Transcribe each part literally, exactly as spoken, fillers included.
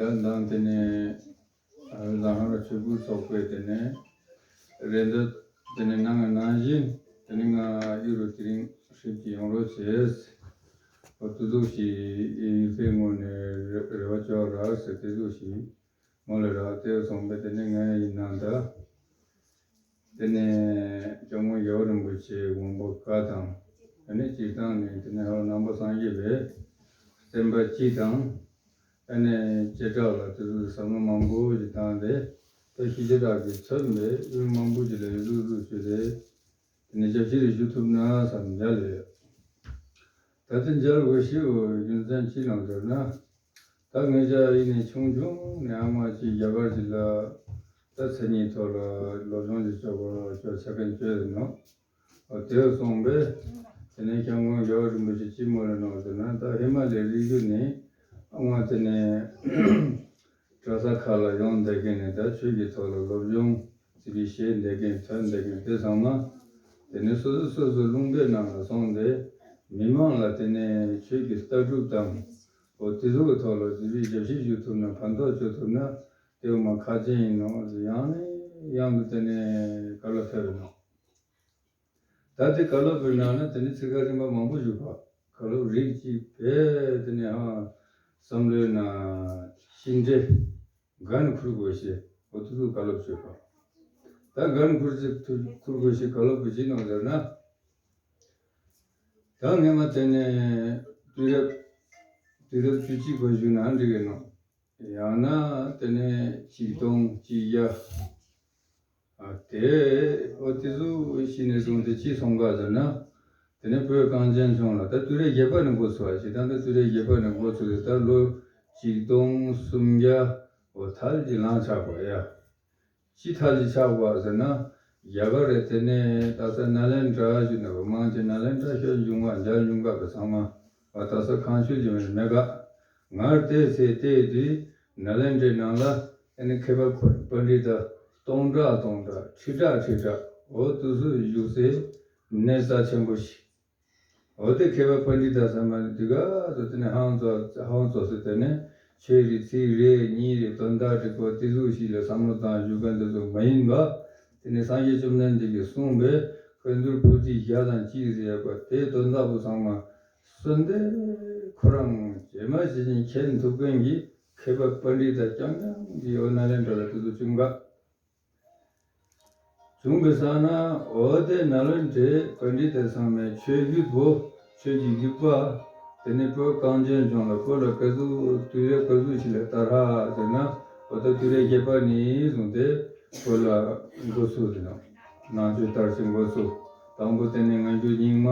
ཡང་དང་དེ་ནས་ལ་ཧང་ལ་ཆོས་སྐུལ་ཚོགས་པས་དེ་ནས་རེ་འདོད་དེ་ནས་གནང་བའི་ནང་བཞིན་དེ་ནས་ང་གཡུ་རུ་དེ་རིང་ཧྲིབ་ཀྱིས་ཡོང་རོགས་བྱས། འོ་དེ་ཟུག་ཞིག་ཡིད་པའི་ངོས་ནས་རེ་རེ་བ་ཅོག་རག་ཟེར་དེ་ཟུག་ཞིག་མོ་ལ་རག་དེ་སོང་པས་དེ་ནས་ངས་ཡིན་ན་ད། དེ་ནས་སྐྱབས་མགོན་རྒྱལ་བ་རིན་པོ་ཆེའི་དགོངས་པ་བཀའ་དང་། དེ་ནས་སྤྱིར་བཏང་ནས་དེ་ནས་ཧ་ལམ་ནང་པ་སངས་རྒྱས་པའི་བསྟན་པ་སྤྱི་དང་། དེ་ནས་བྱེ་བྲག་ལ་དེ་ཚོའི་བསམ་བློ་མང་པོ་ཞིག་བཏང་སྟེ། ད་ཤེས་བྱ་དག་གིས་མཚོན་པའི་དབུས་མང་པོ་ཞིག་ལ་ཡོད་ལུགས་ལུགས་བཅོས་ཏེ། དེ་ནས་ཞབས་ཕྱི་རེ་ཞུ་ཐུབ་ན་བསམ་ཡ་ལས་ཡོད། ད་ལྟ་མཇལ་དགོས་ཤེས་པའི་རྒྱུ་མཚན་ཅི་ནང་ཟེར་ན། ད་ངེད་ཅག་ཡིན་ནས་ཆུང་ཆུང་ནས་ཨ་མ་གཅིག་རྒྱ་གར་གཅིག་ལ་ད་མཚན་ཉིད་ཐོག་ལ་སློབ་སྦྱོང་གཅིག་ཆོག་གོ་ཆོག་ཆ་མཁན་བཅོས་ཟིན་ནོ། འོ་དེར་སོང་པས་དེ་ནས་སྐྱབས་མགོན་རྒྱལ་བ་རིན་པོ་ཆེ་ཅི་མོ་ལ་གནང་ཟེར་ན། ད་ཧི་མ་ལའི་རི་རྒྱུད་ནས་ཨ་མ་དེ་ནས་གྲྭ་ས་ཁག་ལ་ཡོང་བསྡད་མཁན་ནས་ད་ཆོས་ཀྱི་ཐོག་ལ་སློབ་སྦྱོང་ཅིག་བྱེད་བསྡད་མཁན་ཐོན་བསྡད་མཁན་དེ་ཚང་མ་དེ་ནས་སོ་སོ་སོ་སོའི་ལུང་པའི་ནང་ལ་སོང་སྟེ་མི་མང་ལ་དེ་ནས་ཆོས་ཀྱི་ལྟ་གྲུབ་དང་། འོ་དེ་ཚོ་གི་ཐོག་ལ་ཅིག་ཞབས་ཕྱི་ཞུ་ཐུབ་ན་ཕན་ཐོགས་བྱུང་ཐུབ་ན་དེ་མ་ཁག་ཅན་ཡིན་ནོ། ཡང་ནས་ཡང་དུ་དེ་ནས་བཀའ་སློབ་ཕེབས་ཡིན་ནོ། ད་དེ་བཀའ་སློབ་པའི་ནང་ན་དེ་ནས་ཚིག་ཁ་རིམ་པ་མང་པོ་བཞུགས་པ། བཀའ་སློབ་རིགས་གཅིག་པས་དེ་ནས་ཧང་བསམ་བློའི་ནང་ཤིང་འབྲས་འགན་འཁུར་དགོས་ཞེས་འོ་དུ་དུ་བཀའ་སློབ་བྱོས་པ། ད་འགན་འཁུར་ཅིག་ཐུ་འཁུར་དགོས་ཞེས་བཀའ་སློབ་པོ་ཅི་གནང་ཟེར་ན། ད་ངས་མ་དེ་ནས་དུས་རབས་དུས་རབས་བཅུ་གཅིག་པ་བཞུགས་ན་འགྲིག་གི་ནོ། ཡང་ན་དེ་ནས་ཆིག་སྟོང་གཅིག་བརྒྱ། ཨ་དེ་འོ་དེ་ཚོ་ཤི་ནས་བཟུང་སྟེ་ཅི་སོང་ག་ཟེར་ན། དེ་ནས་བོད་གངས་ཅན་ལྗོངས་ལ་ད་དུས་རབས་བརྒྱད་པ་ནས་འགོ་ཚུགས་པ་ཞིག་དང་། ད་དུས་རབས་བརྒྱད་པ་ནས་འགོ་ཚུགས་ཏེ་ད་ལོ་ཆིག་སྟོང་སུམ་བརྒྱ་འོ་ཐལ་གྱི་ལངས་ཆགས་པ་ཡ། ཅི་ཐལ་གྱི་ཆགས་པ་ཟེར་ན། རྒྱ་གར་རེ་དེ་ནས་ད་ས་ནཱ་ལེནྡྲ་ཞུ་ནས་མང་ཆེ་ནཱ་ལེནྡྲ་ཤོད་འབྱུང་བ་མཇལ་འབྱུང་བ་གི་ཚང་མ་བ་ད་ས་གང་ཤོད་ཀྱི་མེད་མེད་ག་ངར་དེ་ཚེ་དེ་དུས་ནཱ་ལེནྡྲའི་ནང་ལ་ཨ་ནི་མཁས་པ་པཎྜི་ཏ་སྟོང་ཕྲག་སྟོང་ཕྲག་ཁྲི་ཕྲག་ཁྲི་ཕྲག་འོ་དུ་སུ་བཞུགས་སའི་གནས་རྩ་ཆེན་པོ་ཞིག་འོ་དེ་མཁས་པ་པཎྜི་ཏ་ཚང་མ་ནི་དུས་ག་ཚོད་དེ་ནས་ཧང་ཙོ་ཧང་ཙོ་སུ་དེ་ནས་ཆོས་རིག་ཚིག་རེ་གཉིས་རེ་དོན་དག་དྲི་གོ་དེ་ཟུག་ཞིག་ལ་བསམ་བློ་བཏང་བཞུགས་མཁན་དེ་ཚོ་མ་ཡིན་པ། དེ་ནས་སངས་རྒྱས་བཅོམ་ལྡན་འདས་ཀྱིས་གསུངས་པའི་བཀའ་འགྱུར་པོ་ཏི་བརྒྱ་དང་གཅིག་ཟེར་ཡག་པ་དེའི་དོན་དག་པོ་ཚང་མ་གསོལ་འདེབས་ཁོ་རང་རྗེས་མ་ཇི་བཞིན་མཁྱེན་ཐུབ་མཁན་གྱི་མཁས་པ་པཎྜི་ཏ་རྐྱང་རྐྱང་གིས་འོ་ནཱ་ལེནྡྲ་ལ་དེ་ཚོ་བྱུང་ག་བྱུང་བའི་ས་ན་འོ་དེ་ནཱ་ལེནྡྲའི་པཎྜི་ཏ་ཚང་མའི་ཆོས་བརྒྱུད་པོ་ཆོས་ཀྱི་བརྒྱུད་པ། དེ་ནས་བོད་གངས་ཅན་ལྗོངས་ལ་བོད་ལ་ག་ཟུག་དུས་རབས་ག་ཟུག་ཞིག་ལ་དར་ཧ་ཟེར་ན། འོ་ད་དུས་རབས་བརྒྱད་པ་ནས་བཟུང་སྟེ་བོད་ལ་འགོ་ཚུགས་ཟེར་ནོ། ནང་ཆོས་དར་ཞིང་འགོ་ཚུགས། དང་པོ་དེ་ནས་ངང་རྒྱུད་རྙིང་མ་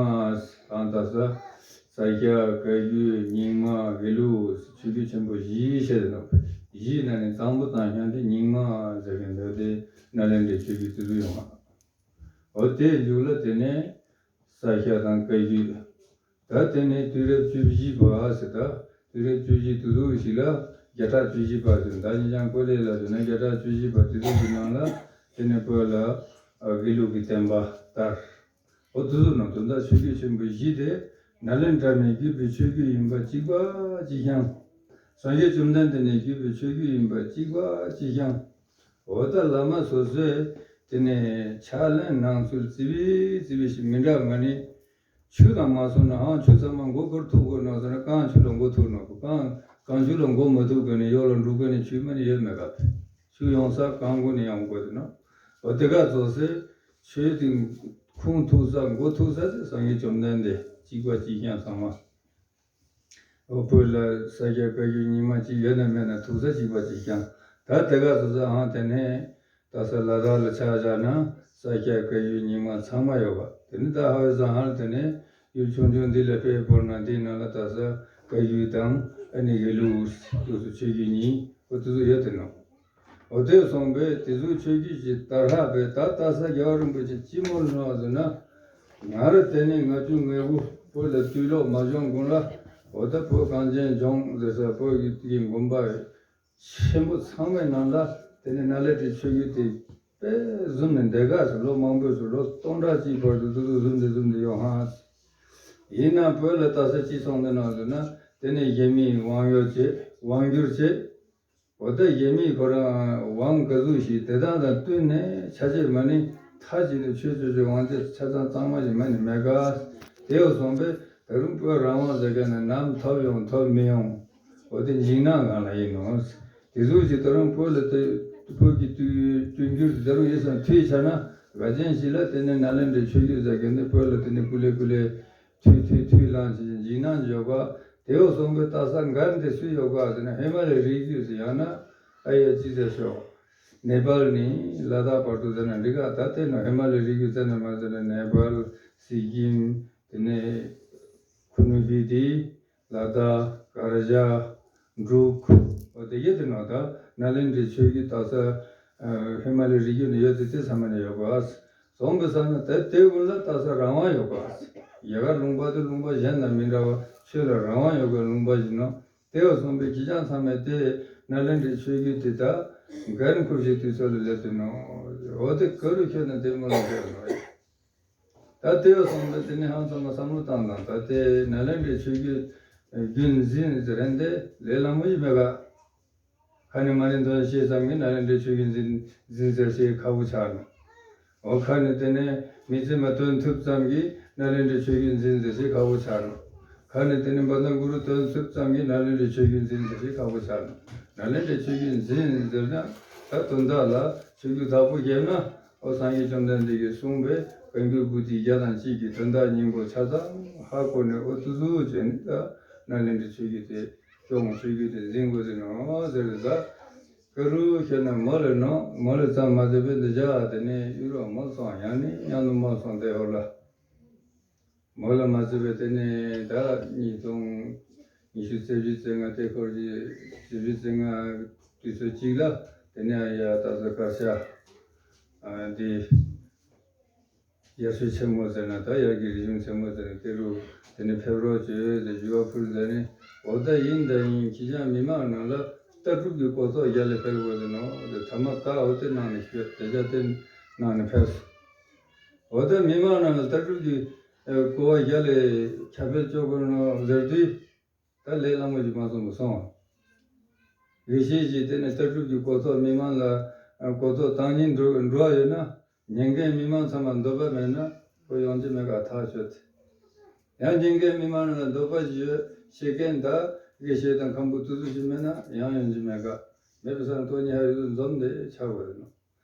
དང་ད་ས་ས་སྐྱ་བཀའ་བརྒྱུད་རྙིང་མ་དགེ་ལུགས་ཆོས་བརྒྱུད་ཆེན་པོ་བཞི་བཤད་ནོ། བཞིའི་ནང་ནས་དང་པོ་དང་ཤང་དེ་རྙིང་མ་ཟེར་མཁན་འདི་དེ་ནཱ་ལེནྡྲའི་ཆོས་བརྒྱུད་དེ་ཚོ་ཡོང་བ། འོ་དེའི་མཇུག་ལ་དེ་ནས་ས་སྐྱ་དང་བཀའ་བརྒྱུད། ད་དེ་ནས་དུས་རབས་བཅུ་བཞི་པ་ཟེར། ད་དུས་རབས་བཅུ་བཞི་དུས་ཚོད་ཞིག་ལ་བརྒྱ་ཕྲག་བཅུ་བཞི་པ་ཟེར། ད་ཉིན་ཞང་ཀོ་ལེ་ལ་ཟེར་ན་བརྒྱ་ཕྲག་བཅུ་བཞི་པ་དུས་ཚོད་ཀྱི་ནང་ལ་དེ་ནས་བོད་ལ་དགེ་ལུགས་ཀྱི་བསྟན་པ་དར། འོ་དུས་ཚོད་ནང་དོན་དག་ཆོས་བརྒྱུད་ཆེན་པོ་བཞི་དེ་ནཱ་ལེནྡྲ་ནས་བརྒྱུད་པའི་ཆོས་བརྒྱུད་ཡིན་པ་གཅིག་པ་གཅིག་རྐྱང་། སངས་རྒྱས་བཅོམ་ལྡན་འདས་ནས་བརྒྱུད་པའི་ཆོས་བརྒྱུད་ཡིན་པ་གཅིག་པ་གཅིག་རྐྱང་། འོ་ད་བླ་མ་སོ་སོས་དེ་ནས་ཕྱག་ལེན་གནང་ཚུལ་རྩི་བའི་རྩི་བའི་ཞིག་མི་འདྲ་ང་ནི། ཆོས་དང་མ་སོང་ན་ཧང་ཆོས་ཚང་མ་མགོ་སྐོར་ཐུབ་དགོས་ནོ་ཟེར་ན་རྐང་ཆོས་ལ་མགོ་ཐུག་ནོ་གོ། རྐང་རྐང་ཆོས་ལ་མགོ་མ་ཐུག་གོ་ནས་གཡོག་ལ་འགྲོ་དགོས་ནས་ཆོས་མ་ནི་ཡོད་མེད་ག་ཆོས་ཡོང་ས་རྐང་མགོ་ནས་ཡོང་དགོས་དེ་ནོ། འོ་དེ་ག་ཚོ་སེ་ཆོས་དེ་ཁུངས་ཐུག་ས་མགོ་ཐུག་ས་དེ་སངས་རྒྱས་བཅོམ་ལྡན་འདས་གཅིག་པ་གཅིག་རྐྱང་ཚང་མ། འོ་བོད་ལ་ས་སྐྱ་བཀའ་བརྒྱུད་རྙིང་མ་གཅིག་ཡོད་ན་མེད་ན་ཐུག་ས་གཅིག་པ་གཅིག་རྐྱང་། ད་དེ་ག་ཚོ་ས་ཧང་དེ་ནས། ད་ས་ལ་དྭགས་ལ་ཆ་བཞག་ན་ས་སྐྱ་བཀའ་བརྒྱུད་རྙིང་མ་ཚང་མ་ཡོད་པ། དེ་ནི་ད་ཧ་བའི་ས་ཧང་དེ་ནས་ཡུལ་ཆུང་ཆུང་འདི་ལ་དཔེ་བོར་ན་འདིའི་ནང་ལ་ད་ས་བཀའ་བརྒྱུད་དང་ཨ་ནི་དགེ་ལུགས་སོ་སོ་ཆོས་བརྒྱུད་གཉིས་འོ་དེ་ཚོ་ཡོད་དེ་ནོ། འོ་དེ་སོང་པས་དེ་ཚོའི་ཆོས་བརྒྱུད་ཀྱི་དར་ཧ་པས་ད་ད་ས་རྒྱལ་བ་རིན་པོ་ཆེ་ཅི་མོ་ལ་ནོ་ཟེར་ན། ང་ར་དེ་ནས་ང་ཆུང་ངའི་བུ་བོད་ལ་དུས་ལོག་མ་བྱུང་གོང་ལ་འོ་ད་བོད་གངས་ཅན་ལྗོངས་ཟེར་ས་བོད་ཀྱི་དགོན་པ་ཆེན་པོ་ཚང་མའི་ནང་ལ་དེ་ནས་ནཱ་ལེནྡྲའི་ཆོས་བརྒྱུད་དེ་དཔེ་བཟུམ་ནས་འདི་ག་ཚོད་ལོ་མང་པོའི་ཚོད་ལོ་སྟོང་ཕྲག་གཅིག་བར་དུ་དུ་དུ་བཟུམ་དེ་བཟུམ་དེ་ཡོང་ཧང་། ཡིན་ན་བོད་ལ་ལྟ་ས་ཅི་སོང་དེ་ནང་ཟེར་ན་དེ་ནས་གཞན་མིས་དབང་ཡོད་བྱེད་དབང་བསྒྱུར་བྱེད། འོ་ད་གཞན་མིའི་ཁོ་རང་དབང་ག་ཟུག་ཞིག་དེ་དག་དང་བསྟུན་ནས་ཆ་ཤས་མ་ནི་མཐའ་གཅིག་ཏུ་ཆོས་སྤྱོད་ཀྱི་དབང་ཆ་ཆ་ཚང་གཙང་མ་ཞིག་མ་ནི་མེད་ག། དེ་ཡོད་སོང་པས་ད་རུང་བོད་རང་དབང་ཟེར་མཁན་ནི་ནམ་ཐོབ་ཡོང་ཐོབ་མི་ཡོང་། འོ་དེ་འཇིགས་སྣང་སྒང་ལ་ཡིན་ནོ། དེ་ཚོ་ཞིག་ད་རུང་བོད་ལ་དེ་བོད་ཀྱི་དུས་དུས་འགྱུར་དེ་ད་རུང་ཡིན་ཙང་འཐུས་ཆགས་ན་ག་ཅན་ཞིག་ལ་དེ་ནི་ནཱ་ལེནྡྲའི་ཆོས་བརྒྱུད་ཟེར་མཁན་དེ་བོད་ལ་དེ་ནི་ཀུ་ལེ་ཀུ་ལེ་འཐུས་འཐུས་འཐུས་ལངས་བྱེད་ཅིང་འཇིགས་སྣང་ཡོད་པ། དེ་འོ་སོང་པའི་ལྟ་ས་འགའ་འདི་སུས་ཡོད་པ་ཟེར་ན་ཧི་མ་ལའི་རི་རྒྱུད་ཟེར་ཡང་ན་ཨ་ཡ་ཅི་ཟེར་ཤོག་ནེ་པཱལ་ནས་ལ་དྭགས་བར་དུ་ཟེར་ན་འགྲིག་ག། ད་དེ་ནི་ཧི་མ་ལའི་རི་རྒྱུད་ཟེར་ན་མ་ཟེར་ན་ནེ་པཱལ། སི་ཀིམ། དེ་ནས་ཁུ་ནུ་བི་ཏི། ལ་དྭགས། ཀར་ཇ། འབྲུག་འོ་དེ་གས་དེ་ནང་ད་ནཱ་ལེནྡྲའི་ཆོས་བརྒྱུད་དག་ས་ཧི་མ་ལའི་རི་རྒྱུད་ནས་ཡོད་དེ་དེ་ཚང་མ་ནས་ཡོད་པ། སོང་པའི་ས་ན་དེ་དེ་ཀུན་ལ་དག་ས་རང་དབང་ཡོད་པ། རྒྱ་གར་ལུང་པ་དེ་ལུང་པ་གཞན་དང་མི་འདྲ་བ་ཆོས་ལ་རང་དབང་ཡོད་པའི་ལུང་པ་ཞིག་ནོ། དེ་བ་སོང་པའི་ཁྱི་སྤྱང་ཚང་མས་དེ་ནཱ་ལེནྡྲའི་ཆོས་བརྒྱུད་དེ་ད་འགན་ཁུར་ཞིག་དུས་ཚོད་ལ་སླེབས་དེ་ནོ། འོ་དེ་ག་རུ་ཁྱོད་ནས་དེ་མོ་ལ་བསྡད་ནོ། ད་དེ་བ་སོང་པས་དེ་ནི་ཧང་ཚང་མ་བསམ་བློ་བཏང་དང་། ད་དེ་ནཱ་ལེནྡྲའི་ཆོས་བརྒྱུད་རྒྱུན་འཛིན་ཟེར་རན་དེ་ལས་སླ་མོ་ཞིག་མེད་ག། ཁ་ནས་མ་ཎི་འདོན་ཤེས་ཙམ་གྱིས་ནཱ་ལེནྡྲའི་ཆོས་བརྒྱུད་འཛིན་འཛིན་ཟེར་ཤེས་ཁག་པོ་ཆགས་ནོ། འོ་ཁ་ནས་དེ་ནས་མི་ཚེ་མ་འདོན་ཐུབ་ཙམ་གྱིས་ནཱ་ལེནྡྲའི་ཆོས་བརྒྱུད་འཛིན་ཟེར་ཤེས་ཁག་པོ་ཆགས་ནོ། ཁ་ནས་དེ་ནས་འབའ་ཚང་གུ་རུ་འདོན་ཐུབ་ཙམ་གྱིས་ནཱ་ལེནྡྲའི་ཆོས་བརྒྱུད་འཛིན་ཟེར་ཤེས་ཁག་པོ་ཆགས་ནོ། ནཱ་ལེནྡྲའི་ཆོས་བརྒྱུད་འཛིན་ཟེར་ན་ད་དོན་དག་ལ་ཆོས་བརྒྱུད་བདག་པོ་བརྒྱབ་ན། ཨོ་སངས་རྒྱས་བཅོམ་ལྡན་འདས་ཀྱིས་གསུངས་པའི་བཀའ་འགྱུར་པོ་ཏི་བརྒྱ་དང་གཅིག་གི་དོན་དག་སྙིང་པོ་ཆ་ཚང་ཧ་གོ་ནས་ཨོ་ཏུ་ཟུ་བྱས་ནས་ད་ནཱ་ལེནྡྲའི་ཆོས་བརྒྱུད་དེ་སྐྱོང་ཆོས་བརྒྱུད་དེ་འཛིན་དགོས་ཟེར་ནོ་ཟེར་གི་ཟ། ཀ་རུ་ཁྱེད་ན་མོ་ལ་ནོ་མོ་ལ་ཙམ་མ་ཟད་པའི་འདི་བྱ་དེ་ནས་ཡུ་རོ་མོ་སོང་ཡང་ནས་ཡང་ནུ་མོ་སོང་དེ་ཧོར་ལ། མོ་ལ་མ་བརྩི་བས་དེ་ནས་ད་ཉིས་སྟོང་ཉི་ཤུ་རྩ་བཞི་རྩ་ལྔ་དེ་སྐོར་གྱི་རྩ་བཞི་རྩ་ལྔ་དུས་ཚོད་གཅིག་ལ་དེ་ནས་ཡ་ད་གཟོད་སྐར་ཆ་འདི་ཡར་ཞུ་ཆེན་མོ་ཟེར་ན་ད་ཡར་གྱི་རིག་གཞུང་ཆེན་མོ་ཟེར་ན་དེ་རུ་དེ་ནས་ཕེབས་རོགས་བྱོས་ཟེར་ཞུ་བ་ཕུལ་ཟེར་ནས། འོ་ད་ཡིན་ད་ཡིན་ཁྱི་སྤྱང་མི་མང་ནང་ལ་ལྟ་གྲུབ་ཀྱི་གོ་རྟོགས་རྒྱ་ལས་འཕེལ་དགོས་ཟེར་ནོ། དེ་ཐ་མ་ཀ་འོ་དེ་ནང་ནས་ཤོད་དེ་ཆ་དེ་ནང་ནས་ཕེབས། འོ་ད་མི་མང་ནང་ལ་ལྟ་གྲུབ་ཀྱི་ཨེ་གོ་བ་རྒྱ་ལས་ཁྱབ་སྤེལ་བྱོ་དགོས་ནོ་ཟེར་དུས། ད་ལས་སླ་མོ་ཞིག་མ་སོང་བ་སོང་བ། དགེ་བཤེས་ཀྱིས་དེ་ནས་ལྟ་གྲུབ་ཀྱི་གོ་རྟོགས་མི་མང་ལ་ཨ་གོ་རྟོགས་བཏང་སྙིང་འདོད་འགྲོ་བ་ཡོད་ན། ཉན་མཁན་མི་མང་ཚང་མ་འདོད་པ་མེད་ན་ཁོ་ཡོང་རྒྱུ་མེད་ག་ཐག་ཆོད་དེ། ཡང་ཉན་མཁན་མི་མང་ལ་འདོད་པ་ཞིག་ཡོད་ཤེས་མཁན་ད་དགེ་བཤེས་དང་མཁན་པོ་དུ་དུ་ཞིག་མེད་ན་ཡང་ཡོང་རྒྱུ་མེད་ག། མེད་པའི་སང་དོ་ཉི་ཧ་ཡོད་དུ་འཛོམས་ཏེ་ཆགས་དགོས་རེད་ནོ།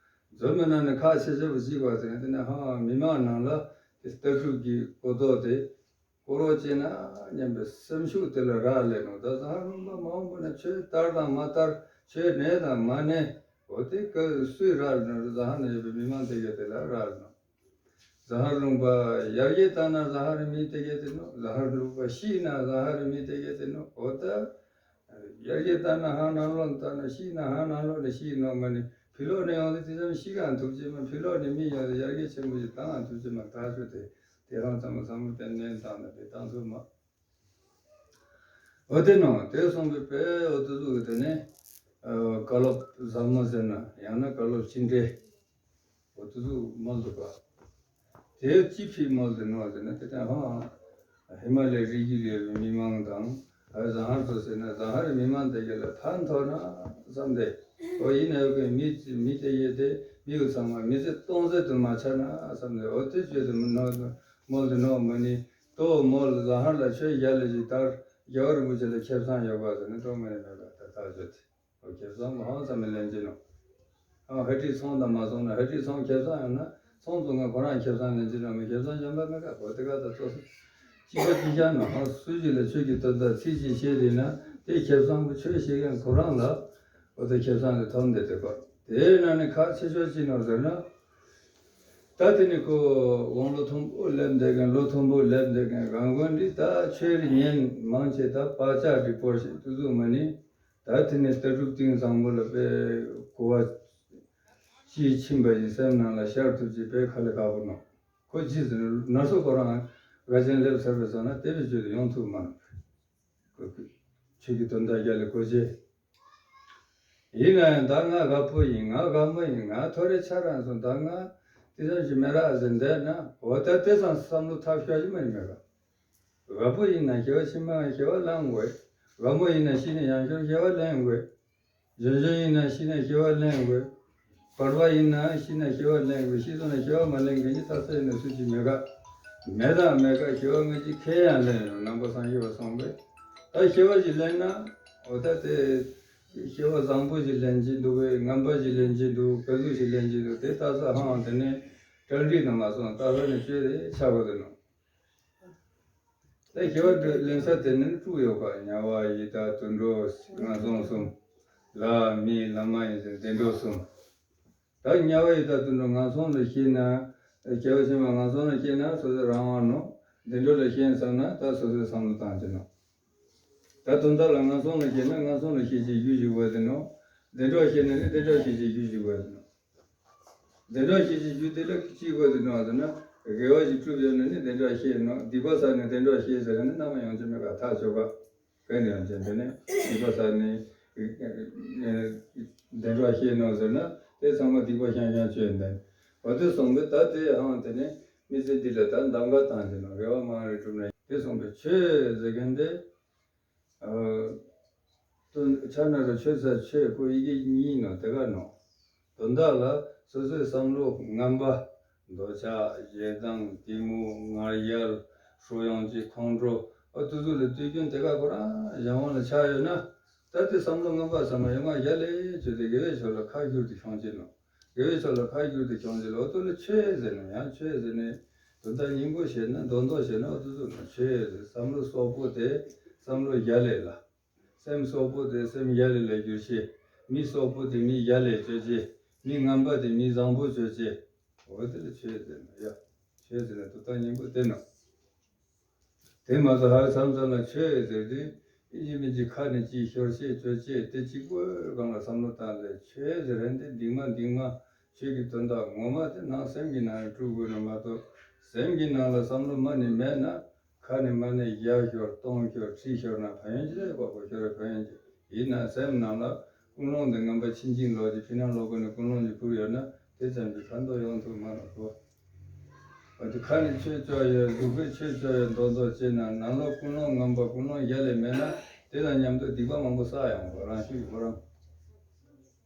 འཛོམས་པའི་ནང་ནས་ཁག་ཆེ་ཆེ་བ་གཅིག་བ་ཟེར་ན་དེ་ནས་ཧ་མི་མང་ནང་ལ་དེ་ལྟ་གྲུབ་ཀྱི་གོ་རྟོགས་དེ། ཀོ་རོ་ཅེ་ན་སྙམ་པའི་སེམས་ཤུགས་དེ་ལ་རག་ལས་ནོ། ད་ཚང་མ་མང་པོ་ན་ཆོས་ལྟར་དང་མ་ལྟར་ཆོས་གནས་དང་མ་གནས་འོ་དེ་ཀ་སུས་རག་ལས་ནོ། ད་ཧ་ན་ཡོད་པའི་མི་མང་དེ་གས་དེ་ལ་རག་ལས་ནོ། ཟ་ཧར་ལུང་པ་ཡར་རྒྱས་བཏང་ན་ཟ་ཧར་མི་དེ་གས་དེ་ནོ། ཟ་ཧར་ལུང་པ་ཤི་ན་ཟ་ཧར་མི་དེ་གས་དེ་ནོ། འོ་ད། ཡར་རྒྱས་ལྟ་ན་ཧང་ནང་ལོགས་ལྟ་ན་ཤི་ན་ཧང་ནང་ལོགས་ནས་ཤི་ནོ་མ་ནི་ཕི་ལོགས་ནས་ཡོང་དུས་དེ་ཙམ་ཤི་གང་ཐུབ་ཀྱི་མ། ཕི་ལོགས་ནས་མི་ཡོང་དུས་ཡར་རྒྱས་ཆེན་པོ་ཞིག་བཏང་ཐུབ་ཀྱི་མ། ཐག་ཆོད་དེ་དེ་རང་ཚང་མ་བསམ་བློ་གཏན་གཏན་བཏང་ནས་དེ་བཏང་ཐུབ་མ། འོ་དེ་ནོ་དེ་སོང་པའི་པའི་འོ་དུ་ཟུག་གི་དེ་ནས་བཀའ་སློབ་ཟབ་མོ་ཟེར་ན་ཡང་ན་བཀའ་སློབ་ཕྱི་འབྲེལ། འོ་དུ་ཟུག་མོལ་འདུག་ག། དེ་ཅི་ཕྱིར་མོལ་དུ་ནོ་ཟེར་ན་དེ་ལྟར་ཧང་། ཧི་མ་ལའི་རི་རྒྱུད་ལས་མི་མང་དང་ཨ་ཟ་ཧར་ཚོ་ཟེར་ན་ཟ་ཧར་མི་མང་དེ་ག་ལ་ཕན་ཐོགས་ན་བསམ་སྟེ། འོ་ཡིན་ན་ཡོད་མི་མི་དེ་ཡེ་དེ་མི་ཚང་མ་མི་ཚེ་སྟོང་ཟད་དུ་མ་ཆགས་ན་བསམ་སྟེ། འོ་དེ་བྱས་ཏེ་མོལ་དུ་ནོ་མ་ནི་ཏོ་མོལ་ཟ་ཧར་ལ་ཆོས་རྒྱ་ལ་ཞིག་ལྟར་རྒྱལ་བ་རིན་པོ་ཆེ་ལ་ཁེ་བཟང་ཡོད་པ་ཟེར་ན་གཏོང་མ་ནི་མེད་པ་ད་ཐག་ཆོད་དེ། ཁེ་བཟང་མ་ཧང་ཙམ་མི་ལེན་གྱི་ནོ། ཨ་ཧ་ཏི་ཚོང་དང་མ་སོང་ན་ཧ་ཏི་ཚོང་ཁེ་བཟང་ཡོང་ན་ཚོང་བཙོང་མཁན་ཁོ་རང་ཁེ་བཟང་ལེན་གྱི་ནོ། མི་ཁེ་བཟང་གཞན་པ་མེད་ཀ་བོ་དེ་ག་ད་ཚོ་སོ། གཅིག་པ་གཅིག་རྐྱང་ནོ་ཧང་སུ་ཞིག་ལ་ཆོས་ཀྱི་དོན་དག་ཚིག་གཅིག་བཤད་དེ་ན་དེ་ཁེ་བཟང་པོ་ཆོས་བཤད་མཁན་ཁོ་རང་ལ་འོ་དེ་ཁེ་བཟང་དེ་ཐོབ་འདི་དེ་གོ། དེའི་ནང་ནས་ཁག་ཆེ་ཤོས་ཅི་ནོ་ཟེར་ན། ད་དེ་ནི་ཁོ་དབང་ལོ་མཐོན་པོ་སླེབས་འདི་གན་ལོ་མཐོན་པོ་སླེབས་འདི་གན་རང་དགོན་འདི་ད་ཆོས་རིག་ཉན་མང་ཆེ་ད་བག་ཆགས་སྒྲིག་པོ་ཞིག་ཏུ་བཟུང་མ་ནི། ད་དེ་ནས་ལྟ་གྲུབ་གཏིང་བཟང་པོ་ལ་དཔེ་གོ་བ་ཅིའི་ཕྱིན་པ་ཡི་སེམས་ནང་ལ་ཤར་ཐུབ་ཀྱི་དཔེ་ཁ་ལས་ཁག་པོ་ནོ། ཁོ་ཅི་ཟེར་ན་ནར་སོ་ཁོ་རང་དགའ་ཆེན་སླེབས་ཚར་བའི་ས་ན་དེ་བས་བརྗོད་དུ་ཡོང་ཐུབ་མ་ནོ། ཁོ་ཁོ་ཆོས་ཀྱི་དོན་དག་རྒྱ་ལས་གོ་ཅེ། ཡིན་ན་ཡང་ད་ང་རྒད་པོ་ཡིན། ང་རྒད་མོ་ཡིན། ང་ཐོ་རེ་ཆ་རང་སོང་། ད་ང་དེ་ཙམ་ཞིག་མི་རག་ཟེར་འདས་ན་འོ་ད་དེ་ཙམ་བསམ་བློ་ཐབས་ཤོར་གྱི་མ་ཡིན་མེད་ག། རྒད་པོ་ཡིན་ན་སྐྱེ་བ་ཕྱི་མ་སྐྱེ་བ་ལེན་དགོས། རྒད་མོ་ཡིན་ན་ཤི་ནས་ཡང་བསྐྱར་སྐྱེ་བ་ལེན་དགོས། གཞན་གཞན་ཡིན་ན་ཤི་ན་སྐྱེ་བ་ལེན་དགོས། བར་པ་ཡིན་ན་ཤི་ན་སྐྱེ་བ་ལེན་དགོས། ཤི་སོང་ན་སྐྱེ་བ་མ་ལེན་མཁན་གྱི་ལྟ་ས་ཡིན་ན་སུ་ཅིག་མེད་ག་མེད་དང་མེད་ག་སྐྱེ་བ་སྔ་ཕྱི་ཁས་ཡང་ལེན་ཡོང་ནང་པ་སངས་རྒྱས་པ་གསུངས་པས། ད་སྐྱེ་བ་ཞིག་ལེན་ན་འོ་ད་དེ་སྐྱེ་བ་བཟང་པོ་ཞིག་ལེན་གྱི་འདུག་གས། ངན་པ་ཞིག་ལེན་གྱི་འདུག་ག་ཟུག་ཞིག་ལེན་གྱི་འདུག་དེ་ལྟ་ས་ཧང་དེ་ནས་གྲ་སྒྲིག་དང་མ་སོང་ལྟ་ས་ནས་བཅོས་ཏེ་ཆགས་པ་དེ་ནོ། ད་སྐྱེ་བ་ལེན་ས་དེ་ནི་དྲུག་ཡོད་པ། དམྱལ་བ་ཡི་དྭགས་དུད་འགྲོ་ངན་སོང་གསུམ། ལྷ་མི་ལྷ་མ་ཡིན་ཟེར་བདེ་འགྲོ་གསུམ། ད་དམྱལ་བ་ཡི་དྭགས་དུད་འགྲོ་ངན་སོང་ལ་སྐྱེས་ན། སྐྱེ་བ་ཕྱི་མ་ངན་སོང་ལ་སྐྱེས་ན་སོ་སོའི་རང་དབང་ནོ། བདེ་འགྲོ་ལ་སྐྱེས་ཙམ་ན་ད་སོ་སོའི་བསམ་བློ་བཏང་གི་ནོ། ད་དོན་དག་ལ་ངན་སོང་ལ་སྐྱེས་ན་ངན་སོང་ལ་སྐྱེ་བྱེད་རྒྱུ་ཞིག་དགོས་དེ་ནོ། བདེ་འགྲོ་སྐྱེས་ན་ནི་བདེ་འགྲོ་སྐྱེ་བྱེད་རྒྱུ་ཞིག་དགོས་དེ་ནོ། བདེ་འགྲོ་སྐྱེ་བྱེད་རྒྱུ་དེ་ལ་ཅི་དགོས་དེ་ནོ་ཟེར་ན། དགེ་བ་ཞིག་བསྒྲུབས་ཡོད་ན་ནི་བདེ་འགྲོ་སྐྱེས་ནོ། སྡིག་པ་བསགས་ནས་བདེ་འགྲོ་སྐྱེས་ཟེར་ན་ནི་རྣམ་པ་ཡོང་གི་མེད་པ་ཐག་ཆོད་པ། ག་ནས་ཡང་ཅན་དེ་ནས་སྡིག་པ་བསགས་ནས་བདེ་འགྲོ་སྐྱེས་ནོ་ཟེར་ན་དེ་ཚང་མ་སྡིག་པ་ཤང་ཤང་བཅོས་ནས། འོ་དེ་སོང་པས་ད་དེ་ཡང་དེ་ནས་མི་ཚེ་འདི་ལ་ད་གདམ་ག་བཏང་ཟེར་ནོ། དགེ་བ་མང་རེ་བསྒྲུབས་ནས་དེ་སོང་པས་ཆོས་ཟེར་མཁན་དེ། ཨ། དོན་ཆ་ན་རུ་ཆོས་ཟེར་ཆོས་ཀོ་ཡི་གེ་གཉིས་ནོ་དེ་ག་ནོ། དོན་དག་ལ་སོ་སོའི་བསམ་བློ་ངན་པ། འདོད་ཆགས་ཞེ་སྡང་གཏི་མུག་ང་རྒྱལ་ཧྲོ་ཡང་གཅིག་ཁོང་ཁྲོ་ཨ་དུ་ཚོ་ལ་དུས་རྒྱུན་དེ་ག་ཁོ་རང་གཞན་དབང་ལ་ཆགས་ཡོད་ན། ད་དེ་བསམ་བློ་ངན་པ་ཚང་མ་ཡོང་ང་རྒྱ་ལས་བྱོས་ཏེ་དགེ་བའི་ཕྱོགས་ལ་ཁ་བསྒྱུར་ཏེ་ཤོང་ཅེས་ནོ། དགེ་བའི་ཕྱོགས་ལ་ཁ་བསྒྱུར་ཏེ་ཤོང་ཅེས་ལོ་ཏོ་ལ་ཆོས་ཟེར་ན་ཡང་ཆོས་ཟེར་ནས་དོན་དག་སྙིང་པོ་བཤད་ན་མདོ་མདོ་བཤད་ན་ཨ་དུ་ཚོ་ལ་ཆོས་ཟེར། བསམ་བློ་སོག་པོ་དེ་བསམ་བློ་རྒྱ་ལས་ལ། སེམས་སོག་པོ་དེ་སེམས་རྒྱ་ལས་ལ་བསྒྱུར་ཤེས། མི་སོག་པོ་དེ་མི་རྒྱ་ལས་བཅོས་ཤེས། མི་ངན་པ་དེ་མི་བཟང་པོ་བཅོས་ཤེས། འོ་དེ་ལ་ཆོས་ཟེར་ན་ཡ། ཆོས་ཟེར་ན་དོན་དག་སྙིང་པོ་དེ་ནོ། དེ་མ་ཚད་ཧ་ལས་མཚམས་མཚམས་ལ་ཆོས་ཟེར་དུས་ཨིན་ཇི་མིན་ཇི་ཁ་ནས་ཅིག་ཤོར་ཤེས་བཅོས་ཤེས་དེ་གཅིག་པོའི་སྒང་ལ་བསམ་བློ་བཏང་སྟེ་ཆོས་ཟེར་རན་དེ་འདིང་མ་འདིང་མ་ཆོས་ཀྱི་དོན་དག་ངོ་མ་དེ་ནང་སེམས་ཀྱི་ནང་ནས་སྒྲུབ་དགོས་ནོ་མ་གཏོགས་སེམས་ཀྱི་ནང་ལ་བསམ་བློ་མ་ནས་མེད་ན། ཁ་ནས་མ་ནས་བརྒྱ་ཤོར་སྟོང་ཤོར་ཁྲི་ཤོར་ན་ཕན་ཡོན་ཅི་ལས་དགོས་པ་ཤོར་བའི་ཕན་ཡོན་ཅི། ཡིན་ན་སེམས་ནང་ལ་ཀུན་སློང་འདི་ངན་པ་ཕྱིན་ཅི་ལོག་ཅི་ཕྱི་ནང་ལོག་ཀུན་ནས་ཀུན་སློང་ཅི་ཁུར་ཡོད་ན་དེ་ཙམ་གྱིས་ཕན་ཐོགས་ཡོང་ཐུབ་མ་ལ་གོ། འོ་དེ་ཁ་ནས་ཆོས་བཅོ་ཡོད་ལུག་པས་ཆོས་བཅོ་ཡོད་མདོག་མདོག་བྱས་ན་ནང་ལོགས་ཀུན་སློང་ངན་པ་ཀུན་སློང་རྒྱ་ལས་མེད་ན་དེ་དང་མཉམ་དུ་སྡིག་པ་མང་པོ་བསགས་ཡོང་གོ་རང་ཤུགས་ཀྱིས་ཁོ་རང་།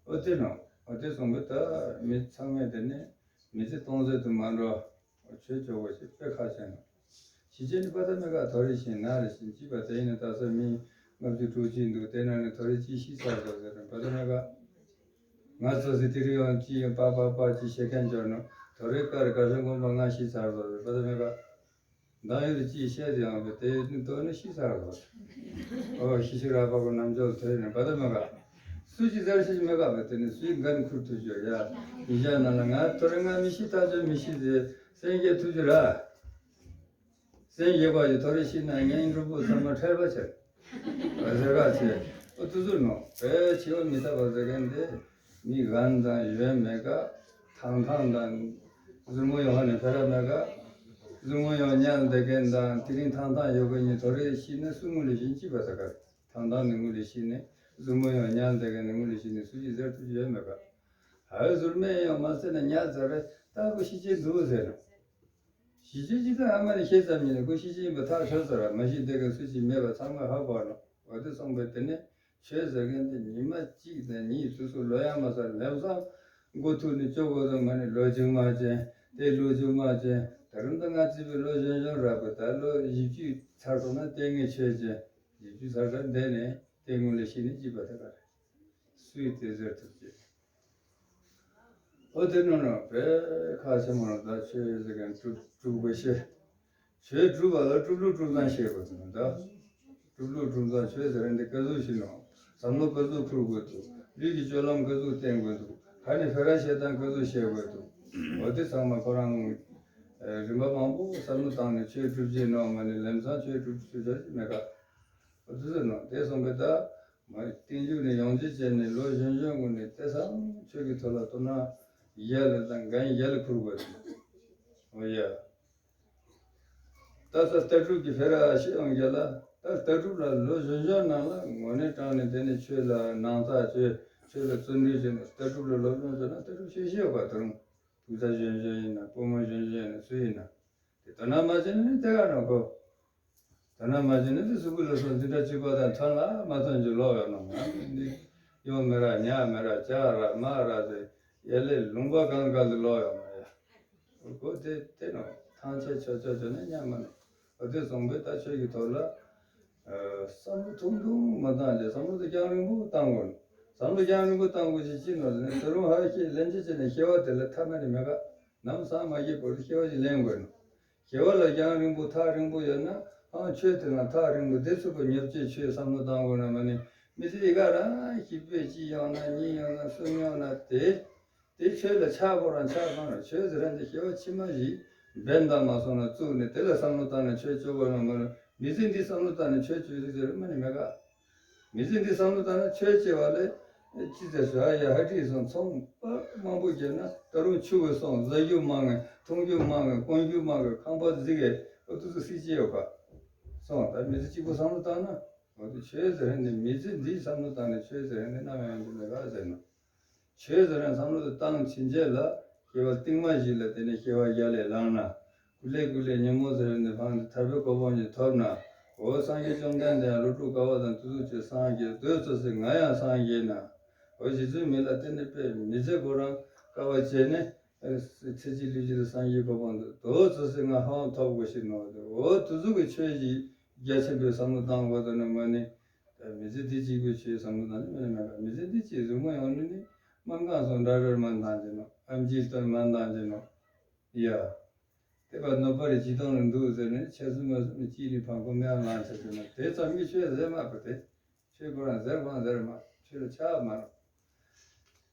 འོ་དེ་ནོ། འོ་དེ་སོང་གི་ད་མི་ཚང་མས་དེ་ནས་མི་ཚེ་སྟོང་ཟད་དུ་མ་འགྲོ། ཆོས་ཆོས་པོ་ཞིག་དཔེ་ཁ་ཆེ་ན། ཞི་བྱེད་ནི་པ་ད་མེ་ཀ་ཐོ་རེ་ཤིང་ན་རེ་ཤིང་ཅི་པ་དེ་ཡིན་ན་ད་ས་མི་ལྔ་བཅུ་དྲུག་ཅུ་འདུག་དེ་ན་ནི་ཐོ་རེ་ཅི་ཤི་ཚར་སོ་ཟེར་པ་ད་མེ་ཀ་ང་ཚོ་སི་དི་རི་ཡང་ཅི་ཡང་པ་པ་པ་ཅི་ཤེས་མཁན་འབྱོར་ནོ་ཐོ་རེ་ཀར་ཀ་ཤ་ངོ་མ་ང་ཤི་ཚར་སོ་ཟེར་པ་ད་མེ་ཀ་མདང་ཡོད་ཅི་ཤེས་ཡང་བས་དེ་ནི་དོ་ནི་ཤི་ཚར་སོ་ཨོ་ཤི་ཤི་ར་པ་གོ་ནམ་འཇོག་ཐོས་ནས་པ་ད་མེ་ཀ་སུ་ཅི་ཚར་ཤི་མེ་ཀ་བས་དེ་ནི་སུའི་འགན་ཁུར་ཐུབ་ཅོ་ཡ་ཉི་ཤ་ན་ལ་ང་ཐོ་རེ་ང་མི་ཤི་ཐག་ཆོད་མི་ཤི་ཟེར་སེང་གེ་ཐུག་ཅི་ར། སེམས་ཡོད་པ་ཡི་ཐོ་རེ་ཤི་ན་ངན་གྲུབ་པོ་ཚང་མ་ཁྲེལ་བ་ཆེ། ཟེར་ག་ཆེ། ཨོ་དུ་ཟུར་ནོ། བས་ཆེ་བ་མི་ཐབས་པ་ཟེར་མཁན་དེ་མི་ངན་དང་ཡོན་མེད་ཀ་ཐང་ཐང་དང་ཟུར་མོ་ཡོང་ཧ་ནས་ཕེ་ར་མེད་ཀ་ཟུར་མོ་ཡོང་ཉལ་འདེ་མཁན་དང་དེ་རིང་ཐང་ཐང་ཡོད་མཁན་གཉིས་ཐོ་རེ་ཤི་ན་སུ་ངུ་ལེ་ཤི་ན་ཅི་བ་ཟེར་ག་ཐང་ཐང་ནི་ངུ་ལེ་ཤི་ནས་ཟུར་མོ་ཡོང་ཉལ་འདེ་མཁན་ནི་ངུ་ལེ་ཤི་ནས་སུ་ཅི་ཟེར་ཐུབ་ཀྱི་ཡོད་མེད་ཀ་ཧ་ཟུར་མེད་ཡོང་མ་ཟེར་ན་ཉལ་ཟེར་རེ་ལྟ་བུ་ཤི་ཅི་འདུག་ཟེར་ན། ཞི་བྱེད་ཅི་ལྟར་ཨ་མ་ནི་ཤེས་ཙམ་ཉིད་ནས་ཁོ་ཤི་ཅི་ཡིན་པ་ཐག་ཆོད་ཟེར་ར་མ་ཤི་བསྡད་མཁན་སུ་ཞིག་མེད་པ་ཚང་མས་ཧ་གོ་ནོ། འོ་དེ་སོང་པས་དེ་ནས་ཆོས་ཟེར་མཁན་དེ་ཉི་མ་གཅིག་དང་གཉིས་སོ་སོ་ལོ་ཡང་མ་ཟར་ལམ་སང་འགོ་ཐུག་ནས་སྐྱོ་པོ་དང་མ་ནི་ལོ་གཅིག་མ་ཅན་དེ་ལོ་གཅིག་མ་ཅན་ད་རུང་ད་ང་ཚེ་བའི་ལོ་གཞོན་གཞོན་ར་པོ་ད་ལོ་བཞི་བཅུ་ཚར་སོང་ན་ལྟས་ངན་ཆོས་ཅན་བཞི་བཅུ་ཚར་ཚར་བསྡད་ནས་ལྟས་ངན་ལ་ཤི་ནས་ཅི་པ་ད་ག་རེད་སུས་དེ་ཟེར་ཐུབ་ཀྱི། ཨོ་དེ་ནོ་ནོ་བས་ཁ་ཆེ་མོ་ལ་ད་ཆོས་ཟེར་མཁན་སྒྲུབ་སྒྲུབ་དགོས་ཤེས། ཆོས་སྒྲུབ་པ་ལ་སྒྲུབ་ལུགས་སྒྲུབ་སྟངས་ཤེས་དགོས་འདུག་ད། སྒྲུབ་ལུགས་སྒྲུབ་སྟངས་ཆོས་ཟེར་འདི་ག་ཟུག་ཤེས་ནོ། བསམ་བློ་ག་ཟུག་འཁུར་དགོས་འདུག་ལུས་ཀྱི་སྤྱོད་ལམ་ག་ཟུག་བསྟེན་དགོས་འདུག་ཁ་ནས་ཕེ་ར་བཤད་སྟངས་ག་ཟུག་བཤད་དགོས་འདུག་འོ་དེ་ཚང་མ་ཁོ་རང་རིམ་པ་མང་པོ་བསམ་བློ་བཏང་ནས་ཆོས་སྒྲུབ་ཀྱི་ནོ་མ་ནི་ལམ་སང་ཆོས་སྒྲུབ་ཆོས་ཆོས་མེད་ཀ་འོ་དེ་ཟེར་ནོ་དེ་སོང་པས་ད། མ་རྟིང་རྒྱུག་ནས་ཡོང་རྒྱུ་བྱས་ནས་ལོ་གཞོན་གཞོན་ངུ་ནས་ལྟས་སང་ཆོས་ཀྱི་ཐོག་ལ་ལྟོ་ན་ཡ་ལ་དང་འགན་ཡ་ལ་ཁུར་དགོས་འདུག་འོ་ཡ། ད་ལྟ་ལྟ་གྲུབ་ཀྱི་ཕེ་ར་ཤི་ཡོང་རྒྱ་ལ་ད་ལྟ་གྲུབ་ལ་ལོ་གཞོན་གཞོན་ནང་ལ་ངོ་ནས་དྲངས་ནས་དེ་ནས་ཆོས་ལ་ནང་ཚགས་བཅོས་ཆོས་ལ་བརྩོན་འགྲུས་བྱས་ནས་ལྟ་གྲུབ་ལ་སློབ་སྦྱོང་བྱས་ན་ལྟ་གྲུབ་ཤེས་ཤེས་ཡོད་པ་དང་ཕུགས་ས་གཞོན་གཞོན་ཡིན་ན་སྤོ་མོ་གཞོན་གཞོན་ཡིན་ན་སུ་ཡིན་ན། དེ་ལྟ་ན་མ་བྱས་ནས་དེ་ག་ནང་གོ། ད་ན་མ་བྱས་ནས་དེ་གཟུགས་པོ་ལ་སོགས་འཛིན་གྲྭ་གཅིག་པ་དང་ཐོན་ལ་མ་ཐོན་གྱི་ལོག་ཡོད་ནོ་ང་འདི་ གཡོ་མི་རག་ཉ་མི་རག་ལྕགས་རག་མ་རག་ཟེར། ཡ་ལས་ལུང་པ་གང་ག་ལ་ལོག་ཡོང་མ་ཡ། ཁོ་དེ་དེ་ནོ་ཐང་ཆད་ཆོད་ཆོད་ཆོད་ནས་ཉམས་མ་ནོ། འོ་དེ་སོང་པས་ད་ཆོས་ཀྱི་ཐོག་ལ། བསམ་བློ་ཐུང་ཐུང་མ་བཏང་བྱས་བསམ་བློ་དེ་རྒྱང་རིང་པོ་བཏང་དགོས། བསམ་བློ་རྒྱང་རིང་པོ་བཏང་དགོས་ཞེས་ཅི་ནོ་ཟེར་ན་ད་རུང་ཧ་ཤེས་ལན་ཅི་བྱས་ནས་སྐྱེ་བ་དེ་ལ་ཐ་མ་ནི་མེད་ཀ། ནམ་སངས་མ་རྒྱས་བར་དུ་སྐྱེ་བ་ཞིག་ལེན་དགོས་ནོ། སྐྱེ་བ་ལ་རྒྱང་རིང་པོ་ཐག་རིང་པོ་ཡོད་ན་ཨང་ཆོས་དེ་ན་ཐག་རིང་པོ་དེ་ཚུགས་པ་ཉེར་སྤྱོད་ཆོས་བསམ་བློ་བཏང་དགོས་ན་མ་ནི་མི་ཚེ་ཡི་ག་རང་ཞིག་པས་གཅིག་ཡོང་ན་གཉིས་ཡོང་ན་གསུམ་ཡོང་ན་དེ། དེ་ཆོས་ལ་ཆགས་པོ་རང་ཆགས་མ་རེད། ཆོས་ཟེར་རན་དེ་སྐྱེ་བ་ཕྱི་མ་བཞི་འབེན་དང་མ་སོང་ན་བཙུགས་ནས་དེ་ལ་བསམ་བློ་བཏང་ནས་ཆོས་སྤྱོད་དགོས་ན་མ་རེད། མི་ཚེ་འདི་བསམ་བློ་བཏང་ནས་ཆོས་སྤྱོད་ཟེར་མ་ནི་མེད་ག། མི་ཚེ་འདི་བསམ་བློ་བཏང་ན་ཆོས་སྤྱད་པ་ལས་ཅི་ཟེར་ཞག་ཡ་ཧ་ཁྲིད་སོང་ཚོང་པ་མང་པོ་བརྒྱབ་ན་ད་རུང་ཆུ་བོ་སོང་ཟ་རྒྱུ་མང་ངེ་འཐུང་རྒྱུ་མང་ངེ་གོན་རྒྱུ་མང་ངེ་ཁང་པ་རྫིག་གེ་ཨོ་ཏུ་ཏུ་སི་སྐྱེ་ཡོད་ག། སོང་ད་མི་ཚེ་གཅིག་པོ་བསམ་བློ་བཏང་ན་ཨོ་ཏུ་ཆོས་ཟེར་ནི་མི་ཚེ་འདི་བསམ་བློ་བཏང་ནས་ཆོས་ཟེར་ནི་ནམ་ཡང་འདི་མེད་ག་ཟེར་ནོ། ཆོས་ཟེར་ན་བསམ་བློ་དེ་བཏང་ཕྱིན་ཆད་ལ་སྐྱེ་བ་རྟིང་མ་ཞིག་ལ་དེ་ནས་སྐྱེ་བ་རྒྱལ་ལས་ལངས་ན། ཀུ་ལེ་ཀུ་ལེ་ཉོན་མོངས་ཟེར་ནས་ཕངས་ཏེ་ཐར་པའི་གོ་འཕང་ཞིག་ཐོབ་ན། འོ་སངས་རྒྱས་བཅོམ་ལྡན་འདས་ཡང་ལོ་དྲུག་དཀའ་བ་དང་དུས་ཚོད་ཅིག་སངས་རྒྱས་དུས་ཚོད་ཟིན་ང་ཡང་སངས་རྒྱས་ན། འོ་རྗེ་བཙུན་མི་ལ་བརྟེན་ནས་དཔེ་མི་ཚེ་ཁོ་རང་དཀའ་བ་སྤྱད་ནས་ཚེ་གཅིག་ལུས་གཅིག་ལ་སངས་རྒྱས་གོ་འཕང་དུ་དུས་ཚོད་ཟིན་ང་ཧ་ཧང་ཐོབ་དགོས་ཤིག་ནོ། འོ་དུས་ཚོད་ཀྱི་ཆོས་ཀྱི་རྒྱ་ཆེན་པོའི་བསམ་བློ་བཏང་དགོས་དོ་ནི་མ་ནི། མི་ཚེ་འདི་གཅིག་པུའི་ཆོས་བསམ་བློ་བཏང་ནི་མི་ཚེ་འདི་གཅིག་རིང་མོ་ཡོང་ནི་ནི་སྨན་ཁང་སོང་འདྲ་འདྲ་མ་འདང་ཅེ་ནོ། ཨེམ་ཆི་སྟོན་མ་འདང་ཅེ་ནོ། ཡ། དེ་བ་ནོར་པ་རེ་ཇི་ལྟར་ནི་འདུག་ཟེར་ནས་ཆ་སུ་མ་སུ་ནི་ཅི་ནི་ཕང་ཁོ་མེ་ལང་ཆ་ཅེ་ནོ། དེ་ཙམ་གྱི་ཆོས་ཟེར་མ་པ་དེ། ཆོས་ཁོ་རང་ཟེར་ཁོ་རང་ཟེར་མ་ཆོས་ལ་ཆགས་མ་རོ།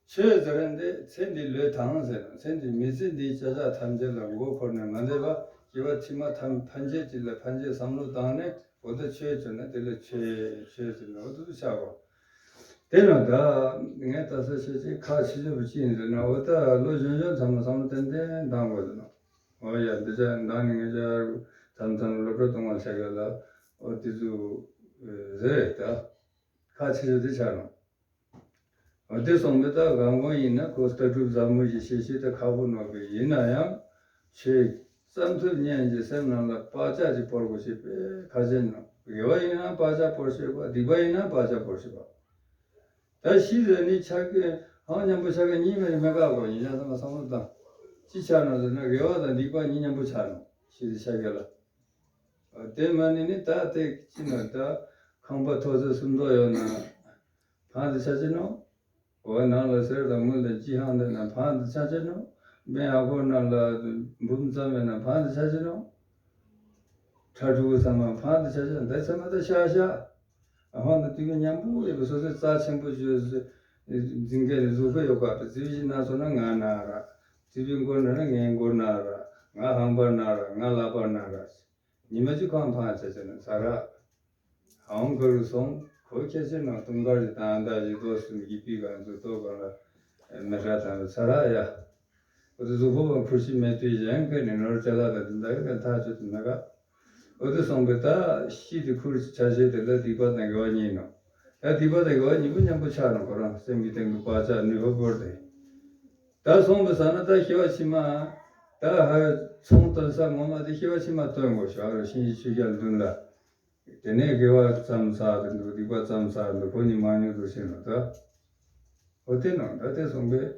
ཆོས་ཟེར་འདི་ཚེ་འདི་ལོས་དང་ཟེར་ན་ཚེ་འདི་མི་ཚེ་འདིའི་བྱ་བྱ་ཐམས་ཅད་ལ་མགོ་འཁོར་ནས་མ་བསྡད་པ་སྐྱེ་བ་ཕྱི་མ་ཐམས་ཕན་ཆད་ཅིག་ལ་ཕན་ཆད་བསམ་བློ་བཏང་ནས་འོ་ད་ཆོས་བྱུང་ན་དེ་ལ་ཆོས་ཆོས་ཟེར་ན་འོ་ད་ཆགས་པ། དེ་ན་ད་ངས་ད་ས་བཤད་ཅིག་ཁག་ཆེ་ཤོས་པོ་ཅི་ཡིན་ཟེར་ན་འོ་ད་ལོ་གཞོན་གཞོན་ཚང་མ་བསམ་བློ་ཏན་ཏན་བཏང་དགོས་ཟེར་ན། འོ་ཡ་འདི་ཅག་མདང་ནི་ངེད་ཅག་མཚམས་མཚམས་སློབ་གྲྭ་གཏོང་བ་ཆགས་ཡོད་ལ་འོ་དེ་ཚོ་རེད་ད། ཁག་ཆེ་ཤོས་དེ་ཆགས་རུང་། འོ་དེ་སོང་པས་ད་གང་གང་ཡིན་ན་ཁོ་ལྟ་གྲུབ་ཟབ་མོ་ཞིག་ཤེས་ཤེས་ད་ཁག་པོ་ནོར་གི་ཡིན་ན་ཡང་ཆོས་བསམ་ཐུབ་ཉན་གྱི་སེམས་ནང་ལ་བག་ཆགས་ཀྱི་བོར་དགོས་ཤེས་པས་ཁ་ཆེ་ནོ། དགེ་བ་ཡིན་ན་བག་ཆགས་བོར་ཤེས་པ་སྡིག་པ་ཡིན་ན་བག་ཆགས་བོར་ཤེས་པ། ད་ཤི་ཟེར་ནི་ཆགས་ཀྱི་ཧང་མཉམ་པོ་ཆགས་ཀྱི་གཉིས་མེད་མེད་ཀ་གོ་ཡིན་ན་ཚང་མ་བསམ་བློ་བཏང་། ཅི་ཆགས་ན་ཟེར་ན་དགེ་བ་དང་སྡིག་པ་གཉིས་མཉམ་པོ་ཆགས་ནོ་ཤི་ཟེར་ཆགས་ཀྱི་ལ། དེ་མ་ནི་ནི་ད་དེ་ཅི་ན་ད་ཁང་པ་མཐོ་ཚད་སུམ་མདོ་ཡོད་ན་ཕང་དུ་ཆ་ཅི་ནོ། འོ་ནང་ལ་གསེར་དང་དངུལ་དང་ཅི་ཧང་དེ་ན་ཕང་དུ་ཆ་ཅི་ནོ། སྨན་ཨ་ཁོ་ནང་ལ་འབུམ་ཙམ་ཡོད་ན་ཕང་དུ་ཆ་ཅི་ནོ། ཁྲ་ཕྲུ་གུ་ཚང་མ་ཕང་དུ་ཆ་ཅི་ནོ། འདི་ཚང་མ་ད་ཤ་ཤ། ཨ་ཧོང་དང་དུས་ཀྱི་མཉམ་པོ་ཡོད་པའི་སོ་སོའི་རྩ་ཆེན་པོ་བཅོས་འཛིན་མཁན་ནི་གཟུགས་པོ་ཡོད་པ་དང་རྩིབ་བཞི་སྣ་ཚོགས་ན་ང་ན་ར། རྩིབ་བཞི་མགོ་ན་ར་ངའི་མགོ་ན་ར། ང་ལྷག་པ་ན་ར་ང་ལག་པ་ན་ར། ཉི་མ་གཅིག་ཁོང་ཕང་ཆ་ཆ་ན་ཚ་ར། ཧོང་ག་རུ་སོང་ཁོ་ཁྱེད་ཚོའི་ནང་དུང་དཀར་གྱི་དང་ཟླ་བཞི་རྡོ་གསུམ་གྱི་པི་གང་ཚོ་ལྟོ་གང་ལ་མེ་ཧྲ་དང་ཚ་ར་ཡ། འོ་དེ་གཟུགས་པོ་བ་ཁུར་ཤི་མེད་དུས་གཞན་ཀ་ནས་ནོར་ཅ་ལག་དང་དེ་འདྲ་གི་ཐག་ཆོད་དུ་མེད་ག། འོ་དེ་སོང་པས་ད་ཤི་དེ་ཁུར་ཆ་ཤས་དེ་ལ་སྡིག་པ་དང་དགེ་བ་གཉིས་ནོ། ད་སྡིག་པ་དང་དགེ་བ་གཉིས་པོ་མཉམ་པོ་ཆགས་ནོ་ཁོ་རང་སེམས་ཀྱི་སྟེང་དུ་བག་ཆགས་ནུས་པ་བོར་ཏེ། ད་སོང་པས་ཟ་ན་ད་སྐྱེ་བ་ཕྱི་མ། ད་ཧ་ཚོང་སྟོན་ས་ངོ་མ་དེ་སྐྱེ་བ་ཕྱི་མ་སྟོན་དགོས་ཤག་ར་གཤིན་རྗེ་ཆོས་རྒྱལ་བདུན་ལ། དེ་ནས་དགེ་བ་ཙམ་བསགས་ཏེ་འདུག་སྡིག་པ་ཙམ་བསགས་འདུག་ཁོ་གཉིས་མ་མྱོང་དུ་ཕྱིན་ནོ་ད། འོ་དེ་ནང་ད་དེ་སོང་པས།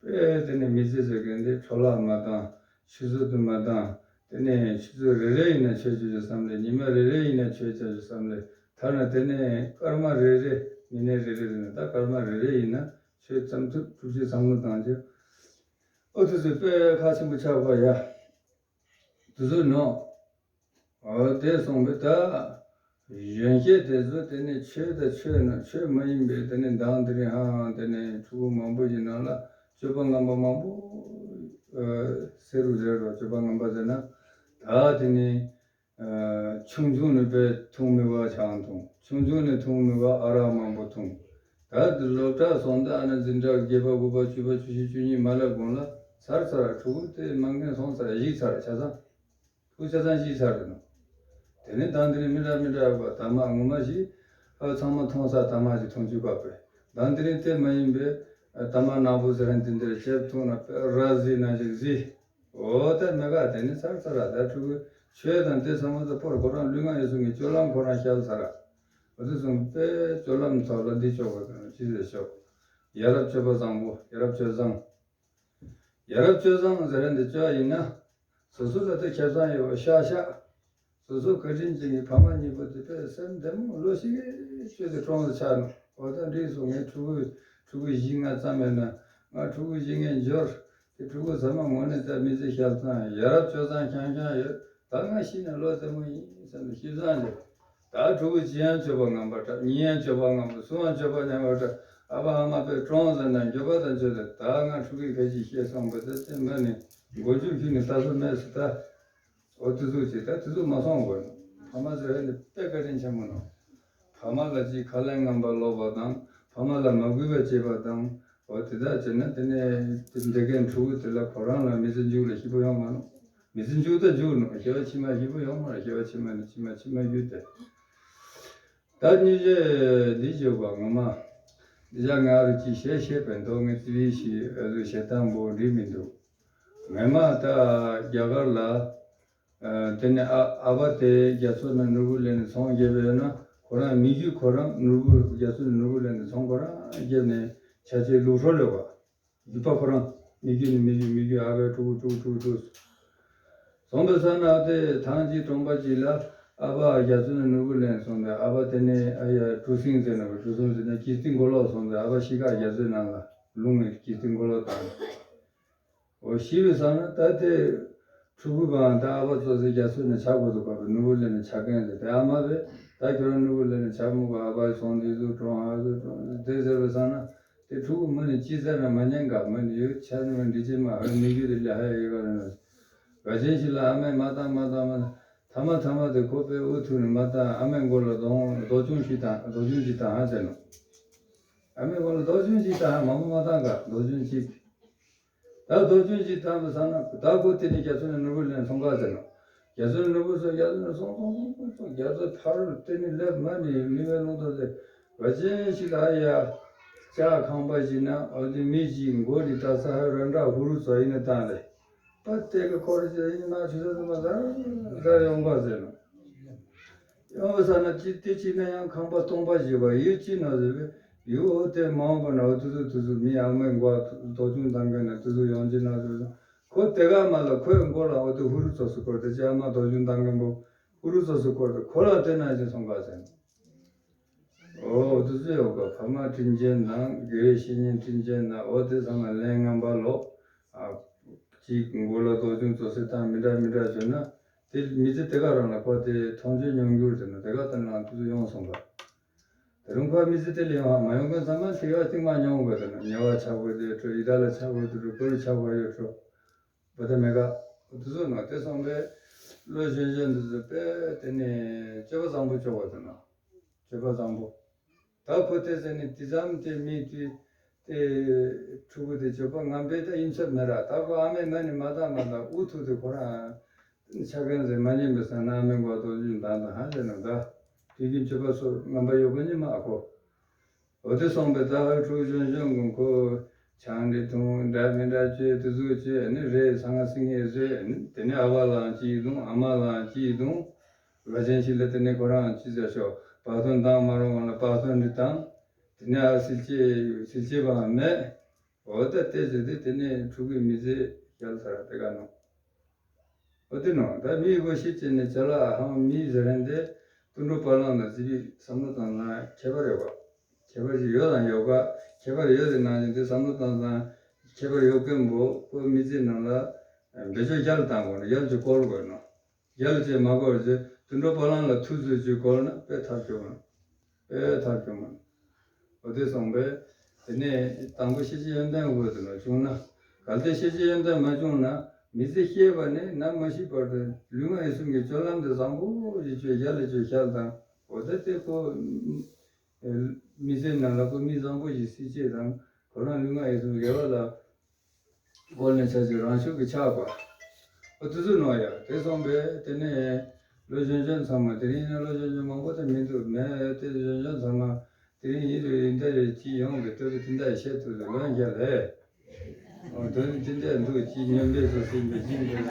དཔེ་དེ་ནས་མི་ཚེ་ཟེར་མཁན་དེ་འཕྲོ་བརླག་མ་བཏང་། ཆུད་ཟོས་དུ་མ་བཏང་། དེ་ནས་ཆུ་ཚོད་རེ་རེ་ཡིན་ན་ཆོས་བྱེད་ཀྱི་བསམ་ལས་ཉི་མ་རེ་རེ་ཡིན་ན་ཆོས་བྱ་རྒྱུ་བསམ་ལས་ཐ་ན་དེ་ནས་སྐར་མ་རེ་རེ་མི་ནས་རེ་རེ་རེ་ན་ད་སྐར་མ་རེ་རེ་ཡིན་ན་ཆོས་ཙམ་ཐུབ་ཐུབ་ཆོས་བསམ་བློ་བཏང་རྒྱུ། ཨོ་དེ་ཚོ་དཔེ་ཁ་ཆེན་པོ་ཆགས་པ་ཡ། དེ་ཚོ་ནོ། འོ་དེ་སོང་པས་ད། གཞོན་སྐྱེས་དེ་ཚོ་དེ་ནས་ཆོས་དང་ཆོས་ན་ཆོས་མ་ཡིན་པའི་དེ་ནས་མདང་དེ་རིང་ཧང་དེ་ནས་ཕྲུ་གུ་མང་པོ་ཞིག་ནང་ལ་སྤྱོད་པ་ངན་པ་མང་པོ་ཨ་ཟེར་རུ་རེད་རོ། སྤྱོད་པ་ངན་པ་ཟེར་ན་ད་དེ་ནས་ཨ་ཆུང་ཆུང་ནས་དཔེ་འཐུང་མི་བ་ཆང་འཐུང་། ཆུང་ཆུང་ནས་འཐུང་མི་བ་ཨ་རག་མང་པོ་འཐུང་། ད་དེ་སློབ་གྲྭ་སོང་ད་ཨ་ན་འཛིན་གྲྭ་བརྒྱད་པ་དགུ་པ་བཅུ་པ་བཅུ་བཞི་བཅུ་གཉིས་མ་ལ་དགོང་ལ་ཚར་ཚར་ཕྲུ་གུ་དེ་མ་ངན་སོང་ཚར་གཞིག་ཚར་ཆ་ཚང་། ཐུགས་ཆ་ཚང་ཞིག་ཚར་རེད་ནོ། དེ་ནས་ད་འདི་རིང་མི་འདྲ་མི་འདྲ་བ་ད་མ་ངོ་མ་ཞིག་ཨ་ཚང་མ་མཐོང་ས་ད་མ་ཞིག་མཐོང་བཅུག་པ་པས། ད་འདི་རིང་དེ་མ་ཡིན་པའི་ཨ་ད་མ་ནག་པོ་ཟེར་མཁན་དེ་འདིར་ཅེབ་ཐུག་ན་པས་ར་ཟི་ན་ཞིག་ཟི། འོ་ད་མེ་ག་དེ་ནི་ཚར་ཚར་ར་ད་ཕྲུ་གུ་ཆོས་དང་དེ་ཚང་མ་ད་ཕོར་ཁོ་རང་ལུས་ངག་ཡིད་གསུམ་གྱི་སྤྱོད་ལམ་ཁོ་རང་བཤད་ཚར་ར། འོ་དེ་སོང་པས་སྤྱོད་ལམ་ཐོག་ལ་འདི་ཆོག་པ་དང་ ཅི་ཟེར་ཤོག་ཡ་རབས་སྤྱོད་པ་བཟང་པོ། ཡ་རབས་སྤྱོད་བཟང་། ཡ་རབས་སྤྱོད་བཟང་ཟེར་འདི་ཅོ་ཡིན་ན། སོ་སོ་ལ་དེ་ཁེ་བཟང་ཡོད་པ་ཤ་ཤ། སོ་སོ་བཀའ་དྲིན་ཅན་གྱི་ཕ་མ་གཉིས་པོ་དེ་དཔེ་སེམས་བདེ་མོ་ལོ་ཞིག་སྤྱོད་དེ་གྲོངས་སུ་ཆགས་ནས། འོ་ད་འགྲིག་སོང་། ངའི་ཕྲུ་གུ་ཕྲུ་གུ་བཞི་ལྔ་ཙམ་ཡོད་ན། ང་ཕྲུ་གུ་བཞི་ལྔའི་འབྱོར་དེ། ཕྲུ་གུ་ཚང་མ་ངོ་ནས་ད་མི་ཚེ་ཞབས་ཚང་ཡ་རབས་སྤྱོད་བཟང་རྐྱང་རྐྱང་ཡོད། ད་ང་ཤི་ན་ལོ་བདེ་མོ་ཡིན་བསམ་ནས་ཤི་བཟང་ཡོད། ད་ཕྲུ་གུ་གཅིག་ཡང་སྤྱོད་པ་ངན་པ་འདྲ། གཉིས་ཡང་སྤྱོད་པ་ངན་པ། གསུམ་ཡང་སྤྱོད་པ་ངན་པ་འདྲ། ཨ་ཕ་ཨ་མ་དཔེ་གྲོངས་ཟེར་ན་འགྱོད་པ་དང་བཅས་ཏེ། ད་ང་ཕྲུ་གུའི་ཁ་ཅིག་ཤི་སོང་བ་དེ་ཚེ་མ་ནི་མགོ་མཇུག་ཁྱོན་ནས་ལྟ་ས་མེད་ཟེར། ད་འོ་དེ་ཚོ་བྱེད། ད་དེ་ཚོ་མ་སོང་དགོས། ཕ་མ་ཟེར་བ་ནི་དཔེ་བཀའ་དྲིན་ཆེན་པོ་ནོ། ཕ་མ་ལ་ཅིག་ཁ་ལན་ངན་པ་སློག་པ་དང་། ཕ་མ་ལ་མ་གུས་པ་བྱེད་པ་དང་། འོ་དེ་དག་བྱས་ན་དེ་ནས་དེ་འདི་གའི་ཕྲུ་གུ་དེ་ལ་ཁོ་རང་ལ་མི་ཚེ་མཇུག་ལ་སྐྱིད་པོ་ཡོང་མ་ནོ། མི་ཚེ་མཇུག་ད་མཇུག་ནོ། སྐྱེ་བ་ཕྱི་མ་སྐྱིད་པོ་ཡོང་མ་རེད། སྐྱེ་བ་ཕྱི་མ་ནི་ཕྱི་མ་ཕྱི་མ་རྒྱུ་དེ། ད་སྙིང་རྗེ་འདི་བརྗོད་པ་ངོ་མ། འདི་ཅག་ང་རུ་ཅིག་བཤད་བཤད་པའི་མདོ་ངས་ཙི་བི་ཞིག་ཨ་ཟུ་བཤད་སྟངས་པོ་འགྲིག་མི་འདུག་ངས་མ་ད་རྒྱ་གར་ལ། ཨ་དེ་ནས་ཨ་ཨ་ཕ་དེ་རྒྱ་མཚོ་ནས་ནོར་བུ་ལེན་ནས་ཚོང་རྒྱབ་ཡོད་ན། ཁོ་རང་མི་རྒྱུད་ཁོ་རང་ནོར་བུ་རྒྱ་མཚོ་ནས་ནོར་བུ་ལེན་ནས་ཚོང་ཁོ་རང་རྒྱབ་ནས་ཆ་ཆེ་ལུག་ཧྲོ་ལོས་པ། རྒྱུད་པ་ཁོ་རང་། མི་རྒྱུད་ནི་མི་རྒྱུད། མི་རྒྱུད་ཨ་ཕའི་ཕྲུ་གུ་ཕྲུ་གུ་ཕྲུ་གུ་ཕྲུ་གུ། སོང་པའི་ས་ན་དེ་ཐང་གཅིག་གྲོང་པ་གཅིག་ལ་ཨ་ཕ་རྒྱ་མཚོ་ནས་ནོར་བུ་ལེན་སོང་སྟེ། ཨ་ཕ་དེ་ནས་ཨ་ཡ་གྲུ་གཟིངས་ཟེར་ན་བ། གྲུ་གཟིངས་ཟེར་ན་ཀིར་ཏི་མགོ་ལོག་སོང་སྟེ། ཨ་ཕ་ཤི་ཁ་རྒྱ་མཚོའི་ནང་ལ་ལྷུང་ནས་ཀིར་ཏི་མགོ་ལོག་བཏང་། འོ་ཤི་བའི་ས་ན་ད་དེ་ཕྲུ་གུ་གང་ད་ཨ་ཕ་ཚོ་ཟེར་རྒྱ་མཚོ་ནས་ཆ་དགོས་འདུག་ག་བ། ནོར་བུ་ལེན་ནས་ཆ་མཁན་ཟེར། དེ་ཨ་མ་བས་ད་ཁྱོད་རང་ནོར་བུ་ལེན་ནས་ཆ་མོ་ག་ཨ་ཕ་སོང་དེ་ཚོ་གྲོང་ཨ་ཚོ་གྲོང་དེ་ཟེར་བའི་ས་ན། དེ་ཕྲུ་གུ་མ་ནི་ཅི་ཟེར་ན་མ་ཉན་ག་མ་ནི་ཡོད་ཆ་ནི་མ་འདི་ཅི་མ་ཧ་མི་རྒྱུད་དེ་ལས་ཧ་ཡ་ཡོད་ག་རེད་ན། ག་ཅན་ཞིག་ལ་ཨ་མས་མ་བཏང་མ་བཏང་མ་བཏང་། ཐ་མ་ཐ་མ་དེ་ཁོ་པའི་འུ་ཐུག་ནས་མ་བཏང་། ཨ་མའི་མགོ་ལ་རྡོ་རྡོ་ཆུང་ཞིག་བཏང་། རྡོ་ཆུང་ཞིག་བཏང་ཧ་ཟེར་ནོ། ཨ་མའི་མགོ་ལ་རྡོ་ཆུང་ཞིག་བཏང་ཧ། མ་མ་མ་བཏང་ག་རྡོ་ཆུང་ཞིག་ད་རྡོ་ཆུང་ཞིག་བཏང་བ་ས་ན་ད་ཁོ་དེ་ནས་རྒྱ་མཚོ་ནས་ནོར་བུ་ལེན་སོང་ག་ཟེར་ནོ། རྒྱ་མཚོ་ནས་ནོར་བུ་སོང་། རྒྱ་མཚོ་ནས་སོང་སོང་སོང་སོང་། རྒྱ་མཚོ་ཕ་རོལ་དེ་ནས་སླེབས་མ་ནི་མི་བའི་ལུང་དོ་ཟེར། ག་ཅན་ཞིག་ལ་ཡ་ལྕགས་ཁང་པ་ཞིག་ན་འོ་དེ་མི་ཞིག་མགོ་ནི་ད་ས་ཧ་ར་འདྲ་ཧུ་རུ་ཙོ་ཡིན་ན་བཏང་ལེ། པ་དེ་གི་ཁོར་ཅི་ཡིན་ན་ཆུ་ཚོད་ཙམ་པ་ཟ་ཟ་ཡོང་པ་ཟེར་ནོ། ཡོང་བ་ས་ན་ཅི་དེ་ཅི་ན་ཡང་ཁང་པ་སྟོང་པ་ཞིག་པ་ཡོད་ཅི་ན་ཟེར་བས། ཡོད་དེ་མ་འོངས་པ་ན་འོ་དུ་ཚོད་དུ་ཚོད་མི་ཨ་མའི་མགོ་རྡོ་ཆུང་བཏང་མཁན་ན་དུ་ཚོད་ཡོང་ཅི་ན་ཟེར། ཁོ་དེ་ག་མ་ལ་ཁོའི་མགོ་ལ་འོ་དུ་ཧུ་རུ་ཙོ་སུ་སྐོར་དེ་ཅི་ཨ་མ་རྡོ་ཆུང་བཏང་མཁན་པོ་ཧུ་རུ་ཙོ་སུ་སྐོར་དེ་ཁོ་ལ་དེ་ན་ཅི་སོང་ག་ཟེར། འོ་དུ་ཚོད་ཡོད་ག་ཕ་མ་དྲིན་ཅན་དང་དགེ་བའི་བཤེས་གཉེན་དྲིན་ཅན་དང་འོ་དེ་ཚང་མ་ལན་ངན་པ་ལོ། ཨ་གཅིག་མགོ་ལ་རྡོ་ཆུང་ཙོ་སེ་དང་མི་འདྲ་མི་འདྲ་བྱོས་ན། དེ་མི་ཚེ་དེ་ག་རང་ལ་ཁོ་དེ་མཐོང་ཆོས་མྱོང་འགྱུར་ཟེར་ན་དེ་ག་དེ་ནང་དུ་ཡོང་སོང་པ། དེ་རིང་ཁོ་མི་ཚེ་དེ་ལ་ཡོང་བ་མ་ཡོང་མཁན་ཚང་མ་དེ་ག་སྟིང་མ་མྱོང་དགོས། དེ་ན་ཉེ་བ་ཆགས་དགོས་དེ་འཕྲོ། ཡི་དྭགས་ལ་ཆགས་དགོས་དེ་འཕྲོ། ཀོ་རི་ཆགས་དགོས་ཡོད་འཕྲོ། བ་དེ་མེ་ག་དེ་ཚོ་ནང་དེ་སོང་པས། བློ་གཞོན་གཞོན་འདི་ཚོ་པས་དེ་ནས་སྤྱོད་པ་བཟང་པོ་སྤྱོད་དགོས། དེ་ན་སྤྱོད་པ་བཟང་པོ། ད་ཁོ་དེ་ཟེར་ནས་དེ་ཙམ་དེ་མི་དེ་དེ་ཕྲུ་གུ་དེ་སྤྱོད་པ་ངན་པས་ད་ཡིན་ཚོད་མེད་ར། ད་ཁོ་ཨ་མས་མ་ནི་མ་བཏང་མ་བཏང་འུ་ཐུག་དེ་ཁོ་རང་ཆ་མཁན་ཟེར་མ་ཉན་པའི་ས་ན་ཨ་མའི་མགོ་ཐོག་ཡིན་བཏང་དང་ཧ་ཟེར་ན། ད་དུས་རྒྱུན་སྤྱོད་པ་སོགས་ངན་པ་ཡོད་པ་ཉིད་མ་ཨ་ཁོ། འོ་དེ་སོང་པས་ད་ཧ་ཕྲུ་གུ་གཞོན་གཞོན་གོང་ཁོ་ཆང་འདི་འཐུང་འདྲ་མི་འདྲ་བཅོས་དེ་ཚོ་བཅོས་ནི་རེད། ཚང་ང་སིང་ངེ་བཟོས་ནི་དེ་ནས་ཨ་བ་ལང་གཅིག་འཐུང་ཨ་མ་ལང་གཅིག་འཐུང་། བ་ཅན་ཞིག་ལ་དེ་ནས་ཁོ་རང་ཅི་ཟེར་ཤོག་བག་སྟོན་བཏང་མ་རུང་བ་ལ་བག་སྟོན་འདི་བཏང་། དེ་ནས་ཨ་སིལ་ཅེ་སིལ་ཅེ་བའང་མེད། འོ་ད་དེ་ཟེར་དེ་དེ་ནས་ཕྲུ་གུའི་མི་ཚེ་ཞལ་ཚར་དེ་ག་ནོ། འོ་དེ་ནོ། ད་མིའི་གོ་ཤེས་ཅན་ནས་ཅ་ལག་ཧང་མིའི་ཟེར་རན་དེ་དུད་འགྲོ་བ་ལང་ལ་ཙི་པིག་བསམ་བློ་བཏང་ན་ཁྱད་པར་ཡོད་པ། ཁྱད་པར་ཞིག་ཡོད་དང་ཡོད་ག་ཁྱད་པར་ཡོད་དེ་ནང་བཞིན་དེ་བསམ་བློ་བཏང་ཙང་ཁྱད་པར་ཡོད་མཁན་པོ་ཁོ་མི་ཚེ་ནང་ལ་འབད་ཆོག་ཡར་བཏང་དགོས་ན་ཡར་ཅིག་བསྐོར་དགོས་ནོ། ཡར་ལ་ཅིག་མ་བསྐོར་ཚེ་དུད་འགྲོ་བ་ལང་ལ་ཐུག་ཚོད་ཅིག་བསྐོར་ན་དཔེ་ཐབས་སྐྱོ་མ། དཔེ་ཐབས་སྐྱོ་མ། འོ་དེ་སོང་པས། དེ་ནས་དང་པོ་ཤེས་བྱའི་ཡོན་ཏན་དབུལ་དུ་ན་བྱུང་ན། གལ་ཏེ་ཤེས་བྱའི་ཡོན་ཏན་མ་བྱུང་ན་མི་ཚེ་ཤེས་པ་ནས་ནམ་མ་ཤི་བར་དུ་ལུས་ངག་ཡིད་གསུམ་གྱི་སྤྱོད་ལམ་དེ་བཟང་པོ་ཞིག་བཅོས་ཡར་ལ་བཅོས་ཤར་དང་། འོ་ད་དེ་ཁོ་མི་ཚེ་ནང་ལ་ཁོ་མི་བཟང་པོ་ཞིག་སྲིད་ཅེས་དང་ཁོ་རང་ལུས་ངག་ཡིད་གསུམ་དགེ་བ་ལ་བཀོལ་ནས་ཆ་ཅིག་རང་ཤུགས་ཀྱིས་ཆགས་པ། འོ་དེ་ཚོ་ནོ་ཡ། དེ་སོང་པས་དེ་ནས་ལོ་གཞོན་གཞོན་ཚང་མ་དེ་རིང་ཡིན་ན་ལོ་གཞོན་གཞོན་མང་པོ་དེ་མི་འདུག་མེད་དེ་གཞོན་གཞོན་ཚང་མ་དེ་རིང་ཡིན་རེད་ཡིན་ད་རེད་ཅི་ཡོང་གི་སྟོད་གི་དེ་འདྲ་བཤད་ཐུབ་ལ་ལོན་རྒྱ་ལས། འོ་དོན་དེ་འདྲ་འདུག་ཅི་སྨྱོན་པས་སུ་སྲིད་པའི་ཅི་འདུག་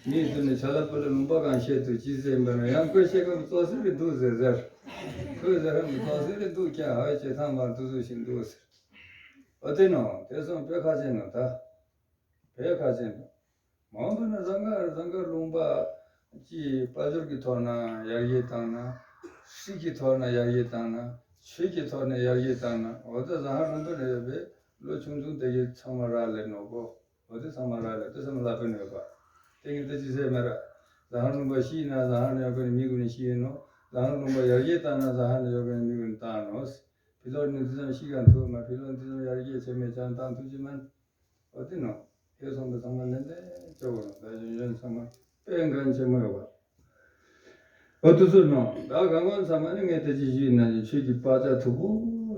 མིའི་དུས་ནས་ཆ་ལ་པ་ལ་ལུང་པ་གང་བཤད་དུ་ཅི་ཟེར་འབད་ན་ཡང་ཁོས་བཤད་སྐབས་ཙོག་ཟེར་རེ་འདུག་ཟེར་ཟེར། ཁོས་ཟེར་རམ་ཙོག་ཟེར་རེ་འདུག་ཀྱང་ཧ་ཅེ་ཐང་མ་འདུག་ཟེར་ཞིག་འདུག་ཟེར། ཨོ་དེ་ནོ་དེ་སོང་དཔེ་ཁ་ཅན་ནོ་ད། དཔེ་ཁ་ཅན་ནོ། མང་པོ་ན་རང་ག་རང་ག་ལུང་པ་ཅི་དཔལ་འབྱོར་གྱི་ཐོག་ན་ཡར་རྒྱས་བཏང་ན། སྲིད་ཀྱི་ཐོག་ན་ཡར་རྒྱས་བཏང་ན། ཆོས་ཀྱི་ཐོག་ན་ཡར་རྒྱས་བཏང་ན། འོ་ད་ཟ་ཧར་ལུང་པ་ནས་ཡོད་པའི་ལོ་ཆུང་ཆུང་དེ་གའི་ཚང་མ་རག་ལས་ནོ་གོ། འོ་དེ་ཚང་མ་རག་ལས་དེ་ཚང་མ་ལ་ཕན་ཡོད་པ། དེ་ངས་ད་ཅི་ཟེར་མེད་ར། ཟ་ཧར་ལུང་པ་ཤི་ན་ཟ་ཧར་ནས་ཡོད་པའི་མི་ཀུན་ནས་ཤི་ཡིན་ནོ། ཟ་ཧར་ལུང་པ་ཡར་རྒྱས་བཏང་ན་ཟ་ཧར་ནས་ཡོད་པའི་མི་ཀུན་ནས་བཏང་ནོ། ཕི་ལོག་ནས་དེ་ཙམ་ཤི་ག་ཐུབ་མ། ཕི་ལོག་དེ་ཙམ་ཡར་རྒྱས་བྱེད་མེད་ཅང་བཏང་ཐུབ་ཀྱི་མིན། འོ་དེ་ནོ། དེ་སོང་པའི་ཚང་མ་ལན་དེ་ཅོག་རོ། ད་གཞོན་གཞོན་ཚང་མ་དཔེ་འགན་ཆེན་མོ་ཡོད་པ། འོ་དུ་སུ་ནོ། ད་གང་གོན་ཚང་མ་ནི་ངས་དེ་ཅི་ཞུས་ན་ནི་ཆོས་ཀྱི་བག་ཆགས་མཐུག་པོ་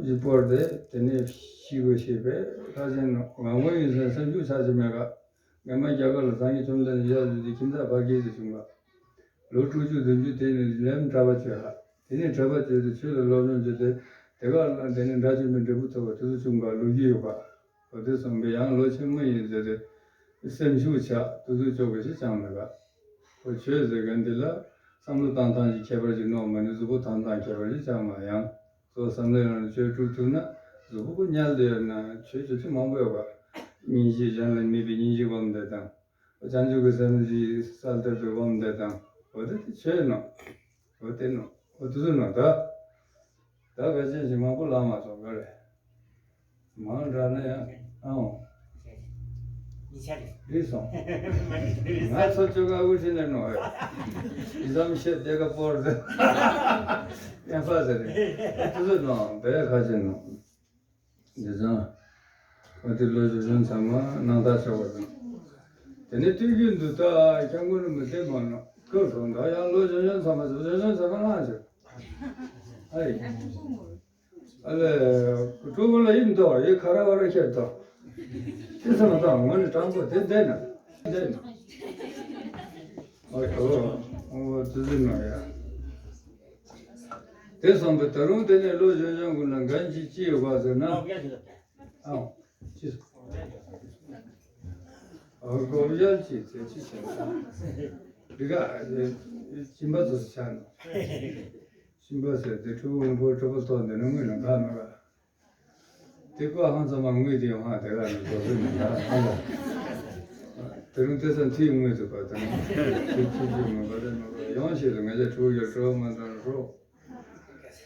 ཞིག་བོར་ཏེ་དེ་ནས་ཤི་དགོས་ཤེས་པས་ཁ་ཆེན་ནོ། གང་གོན་ཡིན་ཟེར་སེམས་ཤུགས་ཆག་ཅི་མེད་ག། ངས་མ་རྒྱ་གར་ལ་སངས་རྒྱས་བཅོམ་ལྡན་འདས་ཡབ་ཡུམ་གྱི་ཁྱིམ་བདག་ཕ་རྒན་དུ་བྱུང་བ། ལོ་དྲུག་ཅུ་བདུན་ཅུ་དེ་ནི་ལམ་གྲྭ་པ་བྱས་ལ། དེ་ནས་གྲྭ་པ་བྱས་ཏེ་ཆོས་ལ་སློབ་སྦྱོང་བྱས་ཏེ། དེ་ག་ལ་དེ་ནས་དགྲ་བཅོམ་པའི་འབྲས་བུ་ཐོབ་པ་དེ་ཚོ་བྱུང་བ་ལོ་རྒྱུས་ཡོད་པ། འོ་དེ་གསུངས་པས་ཡང་ལོ་ཆེན་མོ་ཡིན་ཟེར་ཏེ། སེམས་ཤུགས་ཆག་དུ་དུ་ཅོག་གི་ཞིག་ཅང་མེད་པ། ཁོ་ཆོས་ཟེར་མཁན་འདི་ལ་བསམ་བློ་བཏང་སྟངས་ཀྱི་ཁྱད་པར་ཞིག་ནོ་མ་ནི་གཟུགས་པོ་བཏང་སྟངས་ཁྱད་པར་ཞིག་ཅང་མ་ཡང་། གཙོ་བསམ་བློའི་ནང་ཆོས་སྒྲུབ་ཐུབ་ན་གཟུགས་པོ་ཉལ་དུ་ཡོད་ན་ཆོས་ཅོ་ཆོས་མང་པོ་ཡོད་པ། སྙིང་རྗེ་གཞན་ལ་དམིགས་པའི་སྙིང་རྗེ་སྒོམ་བསྡད་དང་། བྱང་ཆུབ་ཀྱི་སེམས་ཀྱི་གསལ་བཏབ་ཏུ་སྒོམ་བསྡད་དང་། འོ་དེ་དེ་ཆོས་ནོ། འོ་དེ་ནོ། འོ་དེ་ཚོ་ནོ་ད། ད་བེ་ཅན་ཞིག་མང་པོ་ལངས་མ་སོང་ག་རེ། མང་དྲགས་ན་ཡང་ཨང་། ཉི་ཤ་རེད། རེད་སོང་། ང་ཚོ་ཅོ་ག་དབུ་ཁྲིད་ནས་ནོ་ཧེ། ཡི་ཙམ་བཤད་དེ་ག་པོར་དེ། ཡང་ཕ་ཟེར་རེད། དེ་ཚོ་ནོ་བེ་ཁ་ཆེ་ནོ། འདི་ཙང་། ཨ་དེ་ལོ་གཞོན་གཞོན་ཚང་མ་སྣང་དག་ཆོག་པ་དང་། དེ་ནས་དུས་རྒྱུན་དུ་ད་སྐྱབས་མགོན་རིན་པོ་ཆེ་མ་ནོ་སྐབས་སོང་ད་ཡང་ལོ་གཞོན་གཞོན་ཚང་མ་གཞོན་གཞོན་ཚང་མ་ལངས་ཆོག་ཨ་ཡེ། ཨ་ལས། སྤྲུལ་སྐུ་ལ་ཡིན་དོ་ཡེ་ཁ་ར་བ་ར་ཁྱེར་དོ། དེ་ཚང་མ་ད་ངོ་ནས་དྲང་པོ་དེ་བསྡད་ན། བསྡད་ན། ཨོ་ཨོ་ཨོ་དེ་ཚོ་ནོ་ཡ། དེ་སོང་པས་ད་རུང་དེ་ནས་ལོ་གཞོན་གཞོན་ཀུན་ལ་འགན་ཅིག་ཅི་ཡོད་པ་ཟེར་ན། ཨང་། ཅི། ཨ་སྒོ་བཞག་ཅིག་ཟེར་ཅི་བྱས་ན། འདི་ག་སྦྱིན་པ་ཚོ་ཆགས་ནས། སྦྱིན་པ་ཟེར་དེ་ཕྲུ་གུ་མང་པོ་གྲོད་པ་ལྟོགས་འདི་ནས་དངུལ་ལ་འགག་མི་འགག་དེ་ཀོ་ཧང་ཚང་མ་དངུལ་དེ་ཡོང་ཧ་དེ་ག་ནས་བཟོ་ཚོད་མི་འདུག་ཨ་ལ། དེ་རིང་དེ་ཚོ་མཐུད་དངུལ་དུ་པ་དང་། ཐུག་ཐུག་ཐུག་མི་པ་དེ་མི་པ་ཡོང་ཤེས་ལ་ང་ཅག་ཕྲུ་གུ་ཡ་གྲོད་པ་མ་འདང་རོགས།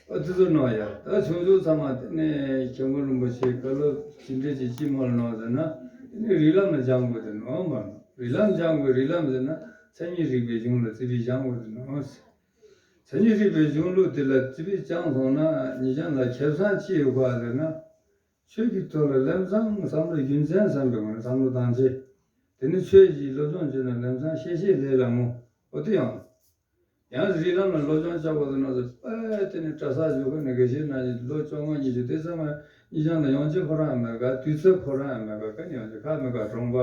ཨ་ཙི་ཙི་ནོ་ཡ། ད་ཆུང་ཆུང་ཚང་མ་དེ་ནས་སྐྱབས་མགོན་རིན་པོ་ཆེ་བཀའ་སློབ་ཅི་འདྲ་ཅིག་ཅི་མོལ་ནོ་ཟེར་ན། དེ་ནས་རིགས་ལམ་ལ་སྦྱང་དགོས་དེ་ནོ་མ་ནོ། རིགས་ལམ་སྦྱང་དགོས་རིགས་ལམ་ཟེར་ན་མཚན་ཉིད་རིག་པའི་གཞུང་ལ་བརྩི་བའི་སྦྱང་དགོས་དེ་ནོ། མཚན་ཉིད་རིག་པའི་གཞུང་ལུགས་དེ་ལ་བརྩི་བའི་སྦྱང་སོང་ན་ཉེ་ཞང་ལ་ཁེ་བཟང་ཅི་ཡོད་ག་ཟེར་ན། ཆོས་ཀྱི་ཐོག་ལ་ལམ་སང་བསམ་བློ་རྒྱུ་མཚན་བསམ་པའི་ངོ་ནས་བསམ་བློ་བཏང་ཆེ། དེ་ནི་ཆོས་ཀྱི་སློབ་སྦྱོང་བྱས་ན་ལམ་སང་ཤེས་ཤེས་ལས་ལ་ངོ་འོ་དེ་ཡང་། ཡང་རིགས་ལམ་ལ་སློབ་སྦྱོང་བྱ་དགོས་ན་ཟེར་པས་དེ་ནི་གྲྭ་ས་བཞུགས་ཁ་ནས་དགེ་བཤེས་ན་ལོ་བཅོ་ལྔ་ཉི་ཤུ་དེ་ཚང་མ་ཉི་ཤང་ལ་ཡོང་ཆེད་ཁོ་རང་མེད་ག་དུས་ཚོད་ཁོ་རང་མེད་ག་ག་ནས་ཡོང་ཆེད་ཁ་མེད་ག་གྲོང་པ་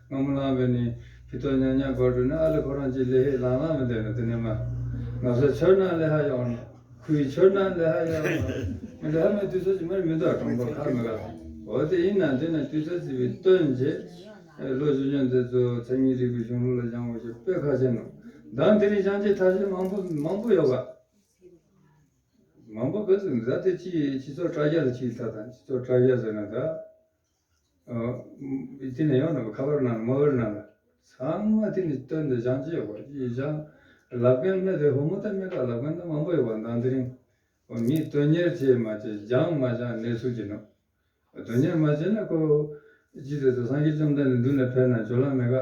སྔ་མོ་ལངས་པས་ནི་ཕི་ཏོ་ཉག་ཉག་གོ་འགྲོ་ནས་ཨ་ལེ་ཁོ་རང་ཅིག་ལས་ཧེ་ལང་ལང་མི་འདོད་ན་དེ་ནས་མ་ང་ཚོ་ཆོས་ནང་ལས་ཧ་ཡོང་ནས། ཁུལ་ཆོས་ནང་ལས་ཧ་ཡང་མི་ལས་ཧ་མའི་དུས་ཚོད་ཅིག་མར་མི་འདུག་གྲོང་པ་ཁ་མི་ག་འོ་དེ་ཡིན་ན་དེ་ན་དུས་ཚོད་ཅིག་བའི་སྟོན་བྱེད། ལོ་གཞོན་གཞོན་དེ་ཚོ་མཚན་ཉིད་རིག་པའི་གཞུང་ལུགས་ལ་སྦྱང་དགོས་ཞེས་དཔེ་ཁ་ཆེ་ནོ། མདང་དེ་རིང་སྦྱང་བྱེད་ཐབས་ཤེས་མང་པོ་མང་པོ་ཡོད་ག་མང་པོ་ག་ཚོད་མཛད་དེ་ཅི་སྤྱི་ཚོགས་དྲ་རྒྱ་ལ་ཅིག་ལྟ་དང་སྤྱི་ཚོགས་དྲ་རྒྱ་ཟེར་ན་ད། དེ་ནས་ཡང་ན་ཁ་པར་ནང་མོ་བར་ནང་ཚང་མ་དེ་ནས་སྟོན་དུ་སྦྱང་ཅི་ཡོད་པ་ཅི་སྦྱང་། ལབ་མཁན་མེད་དེ་ཧོ་མོ་ད་མེད་ཀ་ལབ་མཁན་ད་མང་པོ་ཡོད་པ་མདང་དེ་རིང་། མི་དོན་གཉེར་བྱེད་མ་བྱེད་སྦྱང་མ་སྦྱང་གནས་ཚུལ་གྱི་ནང་། དོན་གཉེར་མ་བྱེད་ན་ཁོ་ཇི་ལྟར་དུ་སངས་རྒྱས་བཅོམ་ལྡན་འདས་མདུན་ལ་ཕེབས་ན་སྦྱོར་ལམ་མེད་ཀ་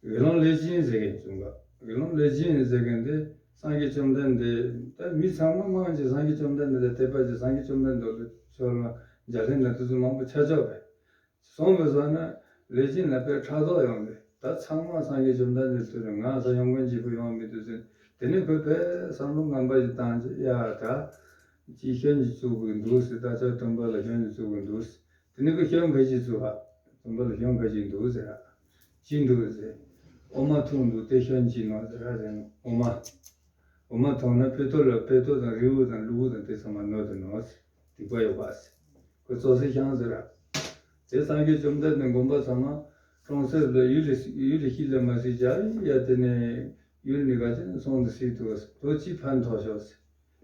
དགེ་སློང་ལས་ཅན་ཟེར་མཁན་བྱུང་ག་དགེ་སློང་ལས་ཅན་ཟེར་མཁན་དེ་སངས་རྒྱས་བཅོམ་ལྡན་འདས་ད་མི་ཚང་མ་མང་ཆེ་སངས་རྒྱས་བཅོམ་ལྡན་འདས་དང་དད་པ་ཅན་སངས་རྒྱས་བཅོམ་ལྡན་འདས་ལ་ཕྱོགས་ལ་འཇའ་ལན་ལ་དུས་ཚོད་མང་པོ་ཆ་ཆོག་པས། སོང་བའི་ས་ན་ལས་ཅན་ལ་དཔེ་ཕྲག་དོག་ཡོང་སྟེ་ད་ཚང་མ་སངས་རྒྱས་བཅོམ་ལྡན་འདས་ཐུག་རེ་ང་ས་ཡོང་མཁན་གཅིག་པུ་ཡོང་མི་འདུག་ཟེར། དེ་ནས་ཁོས་དཔེ་བསམ་བློ་ངན་པ་ཞིག་བཏང་རྗེས་ཡ་ད་ཅི་ཤོན་གྱི་བཙུགས་དགོས་འདུག་ཟེར། ད་ཆ་སྟོན་པ་ལ་ཤོན་གྱི་བཙུགས་དགོས་འདུག་ཟེར། དེ་ནས་ཁོས་ཤོན་ཁ་ཅིག་བཙུགས་ཧ། སྟོན་པ་ལ་ཤོན་ཁ་ཅིག་འདུག་ཟེར་ཧ། ཅི་འདུག་ཟེར། འོ་མ་འཐུང་འདུག་དེ་ཤོན་ཅི་ནོ་ཟེར་ཧ་ཟེར་ན་འོ་མ། འོ་མ་འཐུང་ན་ཕེ་ཏོ་ལ་ཕེ་ཏོ་དང་རི་བོ་དང་ལུ་གུ་དང་དེ་ཚང་མ་ནོར་དུ་ནོ་ཟེར། སྡིག་པ་ཡོད་པ་ཟེར། ཁོས་ཙོག་སེ་ཤང་ཟེར་ར། དེ་སངས་རྒྱས་བཅོམ་ལྡན་འདས་དགོན་པ་ཚང་མ་ གྲོང་གསེབ་ལ་ཡུལ་ལ་ཡུལ་ལ་ཤི་ལ་མ་སྲིད་ཀྱང་ཡ་དེ་ནས་ཡུལ་ནི་ག་ཅི་ནས་སོང་དུ་སྲིད་དུ་ལོ་གཅིག་ཕན་ཐོགས་ཤོག་ཟེར།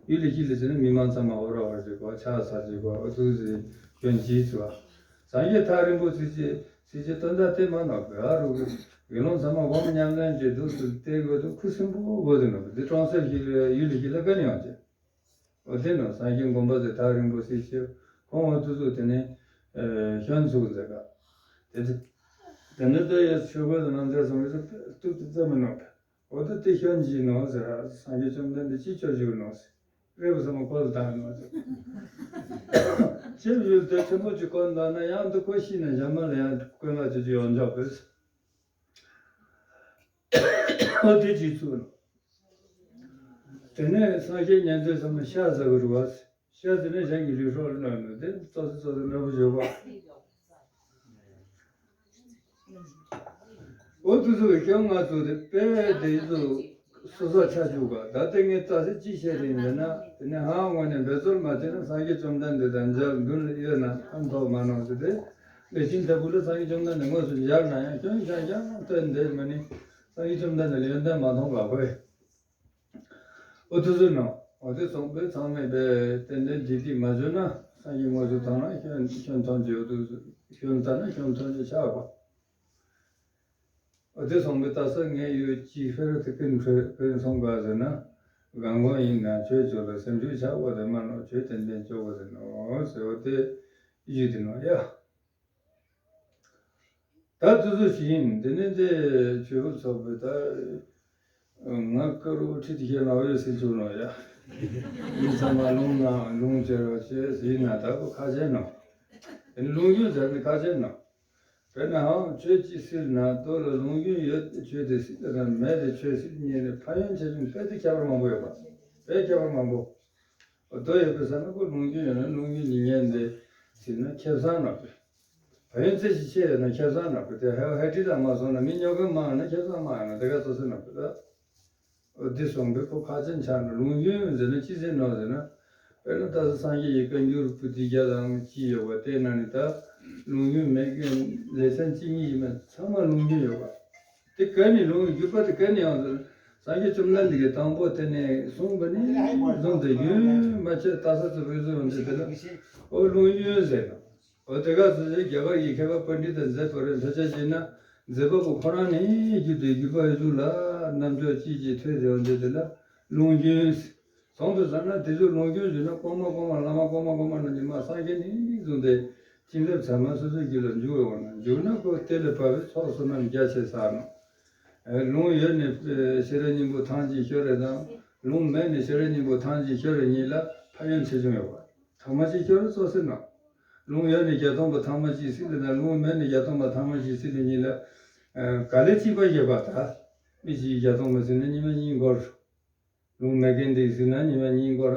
ཡུལ་ལ་ཤི་ལ་ཟེར་ན་མི་མང་ཚང་མ་འོ་ར་བར་བྱེད་དགོས། ཆགས་ཚར་བྱེད་དགོས། འོ་དུ་ཟེར་སྐྱོན་གྱིས་ཚུལ་བ། སངས་རྒྱས་ཐག་རིང་པོ་ཚིག་ཅེས་ཚིག་ཅེས་དོན་དག་དེ་མ་ནོག་ག་རུ་དགེ་སློང་ཚང་མ་སྒོམ་ཉམས་ལེན་གྱི་དུས་སུ་བལྟས་དགོས་དུས་ཁུ་སིམ་པོ་དགོས་དུ་ནོག་ག་དེ་གྲོང་གསེབ་ཞིག་ལ་ཡུལ་ལ་ཤི་ལ་ག་ནས་ཡོང་ཅེས། འོ་དེ་ནོ་སངས་རྒྱས་མགོན་པོ་ཚེ་ཐག་རིང་པོ་སྲིད་ཕྱིར་ཁོང་འོ་དུ་ཚོ་དེ་ནས་ཨེ་ཤོན་ཚུགས་མཛད་ག། དེ་དེ་དེ་ནས་ད་ཡ་ཆོས་གོས་དང་ནམ་ཟླ་སོང་བའི་ཚོ་ཏུག་ཏུ་བརྩམས་མི་ནོ། འོ་ད་དེ་ཤོན་གྱིས་ནོ་ཟེར། སངས་རྒྱས་བཅོམ་ལྡན་འདས་ཅི་ཆོས་བཞུགས་ནོ་ཟེར། རེ་བ་ཚང་མ་ཁོ་ལ་བཏང་ནོ་ཟེར། ཆེ་བཞུགས་དེ་ཆེན་པོ་ཅིག་ཁོ་ལ་བཏང་ན་ཡང་དུ་ཁོ་ཤི་ན་ཞྭ་མ་ལ་ཡང་ཀུན་ལ་ཅི་ཅི་ཡོང་འཇོག་པས། ཨོ་དེ་གཅིག་ཚུགས་ནོ། དེ་ནས་སངས་རྒྱས་ཉན་ཐོས་ཚང་མ་ཤ་ཟ་གི་རུ་བ། ཤ་ཟ་ནས་གཞན་གྱི་ལུས་སྲོག་ལ་གནོད་ནོ་དེ་ཙོག་ཙོག་ཙོག་ཙོག་འདྲ་པོ་བརྗོད་པ། ཨོ་དུ་ཚུགས་ཀྱི་སྐྱོན་ང་ཚོ་དེ་དཔེ་དེ་ཚོ་སོ་སོ་ཆ་བཅུག་པ། ད་ལྟ་ངས་རྩ་ཚིག་ཅི་བཤད་རིན་ཟེར་ན། དེ་ནས་ཧང་ངོ་ནས་འབད་རྩོལ་མ་བྱས་ན་སངས་རྒྱས་བཅོམ་ལྡན་འདས་དང་མཇལ་མདུན་ལ་ཡོད་ན་ཕན་ཐོགས་མ་གནང་ཟེར་ཏེ། ལས་ཅན་ལྟ་བུ་ལ་སངས་རྒྱས་བཅོམ་ལྡན་འདས་དངོས་སུ་མཇལ་ན་ཡང་སྐྱོན་ཤང་ཤང་སྟོན་འདེད་མ་ནི་སངས་རྒྱས་བཅོམ་ལྡན་འདས་ལ་ཡོན་ཏན་མ་མཐོང་བ་གོ། ཨོ་དུ་ཟེར་ནོ། འོ་དེ་སོང་པས་ཚང་མས་པས་ཏན་ཏན་འདི་དེ་མ་བརྗོད་ན་སངས་རྒྱས་དངོས་སུ་མཐོང་ན་སྐྱོན་སྐྱོན་མཐོང་རྒྱུ་ཨོ་དུ་ཟེར། སྐྱོན་ལྟ་ན་སྐྱོན་མཐོང་རྒྱུ་ཆགས་པ། འོ་དེ་སོང་པས་ད་ས་ངས་ཡོད་ཅི་ཧྥེ་རོ་དེ་ཀུན་ཁྲོས་ཀུན་སོང་ག་ཟེར་ན། གང་གོང་ཡིན་ན་ཆོས་ཆོས་ལ་སེམས་ཤུགས་ཆག་པ་དེ་མ་ནོ་ཆོས་ཏན་ཏན་ཆོག་པ་ཟེར་ནོ་ཟེར་བ་དེ་ཡིད་དེ་ནོ་ཡ། ད་དུ་ཚོ་ཞིག་ཡིན་དེ་ནས་དེ་ཆོས་ཕུར་ཚོགས་པའི་ད་ང་དཀར་པོ་ཁྲིད་དེ་ཁྱེད་ལ་འོ་ཡོད་ཟེར་བྱུང་ནོ་ཡ། མི་ཚང་མ་ལུང་ན་ལུང་བྱེད་རོགས་བྱེད་ཟེར་ན་ད་གོ་ཁ་ཆེ་ནོ། དེ་ནི་ལུང་རྒྱུན་ཟེར་ནི་ཁ་ཆེ་ནོ། དཔེར་ན་ཧང་ཆོས་ཅི་ཟེར་ན་དོ་ལ་ལུང་རྒྱུན་ཡོད་དེ་ཆོས་དེ་སྲིད་དེ་དང་མེད་དེ་ཆོས་སྲིད་གཉིས་ནི་ཕན་ཡོན་ཆེ་ཆུང་དཔེ་དེ་ཁྱད་པར་མང་པོ་ཡོད་པ། དཔེ་ཁྱད་པར་མང་པོ། དོ་ཡོད་པའི་ས་ན་ཁོ་ལུང་རྒྱུན་ཡོད་ན་ལུང་རྒྱུན་གྱི་ཉན་དེ་ཟེར་ན་ཁེ་བཟང་ནོ་དཔེ། ཕན་ཡོན་ཚད་ཅི་ཆེ་ཡོད་ན་ཁེ་བཟང་ནོ་དཔེ་དེ་ཧེ་ཧེ་ཏི་ལ་མ་སོང་ན་མི་ཉོ་མཁན་མང་ན་ཁེ་བཟང་མང་ཡོད་ན་དེ་ག་ཙོ་སེ་ནོ་དཔེ་ད། འོ་དེ་སོང་པས་ཁོ་ཁ་ཆེན་ཆགས་ན་ལུང་རྒྱུན་ཟེར་ན་ཅི་ཟེར་ནོ་ཟེར་ན། དཔེར་ན་ད་ས་སངས་རྒྱས་ཀྱི་བཀའ་འགྱུར་པོ་ཏི་བརྒྱ་དང་གཅིག་ཡོད་པ་དེ་ན་ནི་ད་ལུང་རྒྱུན་མེད་མཁན་ལེ་ཚན་གཅིག་གཉིས་ཡིན་མ་ཚང་མ་ལུང་རྒྱུན་ཡོད་པ། དེ་ག་ནས་ལུང་རྒྱུད་པ་དེ་ག་ནས་ཡོང་ཟེར་ན། སངས་རྒྱས་བཅོམ་ལྡན་འདས་ཀྱིས་དང་པོ་དེ་ནས་གསུངས་པ་ནས་བཟུང་སྟེ་རྒྱུན་མ་ཆད་ད་ས་ཚོ་བོད་བཟོ་ཡོང་དུས་དེ་ལ་ཨོ་ལུང་རྒྱུན་ཟེར་ནོ། འོ་དེ་ག་ཚོད་ཅིག་རྒྱ་གར་གྱི་མཁས་པ་པཎྜི་ཏ་མཛད་པ་རེད། ལྷ་ཆ་བྱས་ན་མཛད་པ་པོ་ཁོ་རང་ནས་བརྒྱུད་དེ་བརྒྱུད་པ་ཡོད་ཚུལ་ལ་རྣམ་ཅོག་ཅིག་ཅིག་ཐོས་ཏེ་འོ་འདི་དེ་ལ་ལུང་རྒྱུན་ཟེར། སོང་དུ་ཟ་ན་དེ་ཚོ་ལུང་རྒྱུན་ཟེར་ན་གོང་མ་གོང་མ་བླ་མ་གོང་མ་གོང་མ་རྣམས་ཀྱིས་མ་སངས་རྒྱས་ནས་བཟུང་སྟེ་ཕྱིན་རབས་ཚང་མ་སོ་སོའི་རྒྱུད་ལ་འཇུག་འོང་ན་འཇུག་ན་ཁོ་དེ་ལས་བབས་པའི་ཚོགས་བསོད་ནམས་རྒྱ་ཆེ་ས་ནོ། ལུང་ཡོད་ནས་ཤེས་རབ་སྙིང་པོ་ཐང་ཅིག་ཤོར་རེ་དང་ལུང་མེད་ནས་ཤེས་རབ་སྙིང་པོ་ཐང་ཅིག་ཤོར་རེ་གཉིས་ལ་ཕན་ཡོན་ཆེ་ཆུང་ཡོད་པ། ཐང་མ་ཅིག་ཤོར་རེ་ཙོག་ཟེར་ན། ལུང་ཡོད་ནས་བརྒྱ་སྟོང་པ་ཐང་མ་ཅིག་སྲིད་ལ་དང་ལུང་མེད་ནས་བརྒྱ་སྟོང་པ་ཐང་མ་ཅིག་སྲིད་ལ་གཉིས་ལ། ག་ལས་གཅིག་པ་ཡོད་པ་ད། མི་ཞིག་བརྒྱ་སྟོང་པ་ཟེར་ན་ཉི་མ་གཉིས་འགོར། ལུང་མེད་མཁན་དེ་ཟེར་ན་ཉི་མ་གཉིས་འགོར།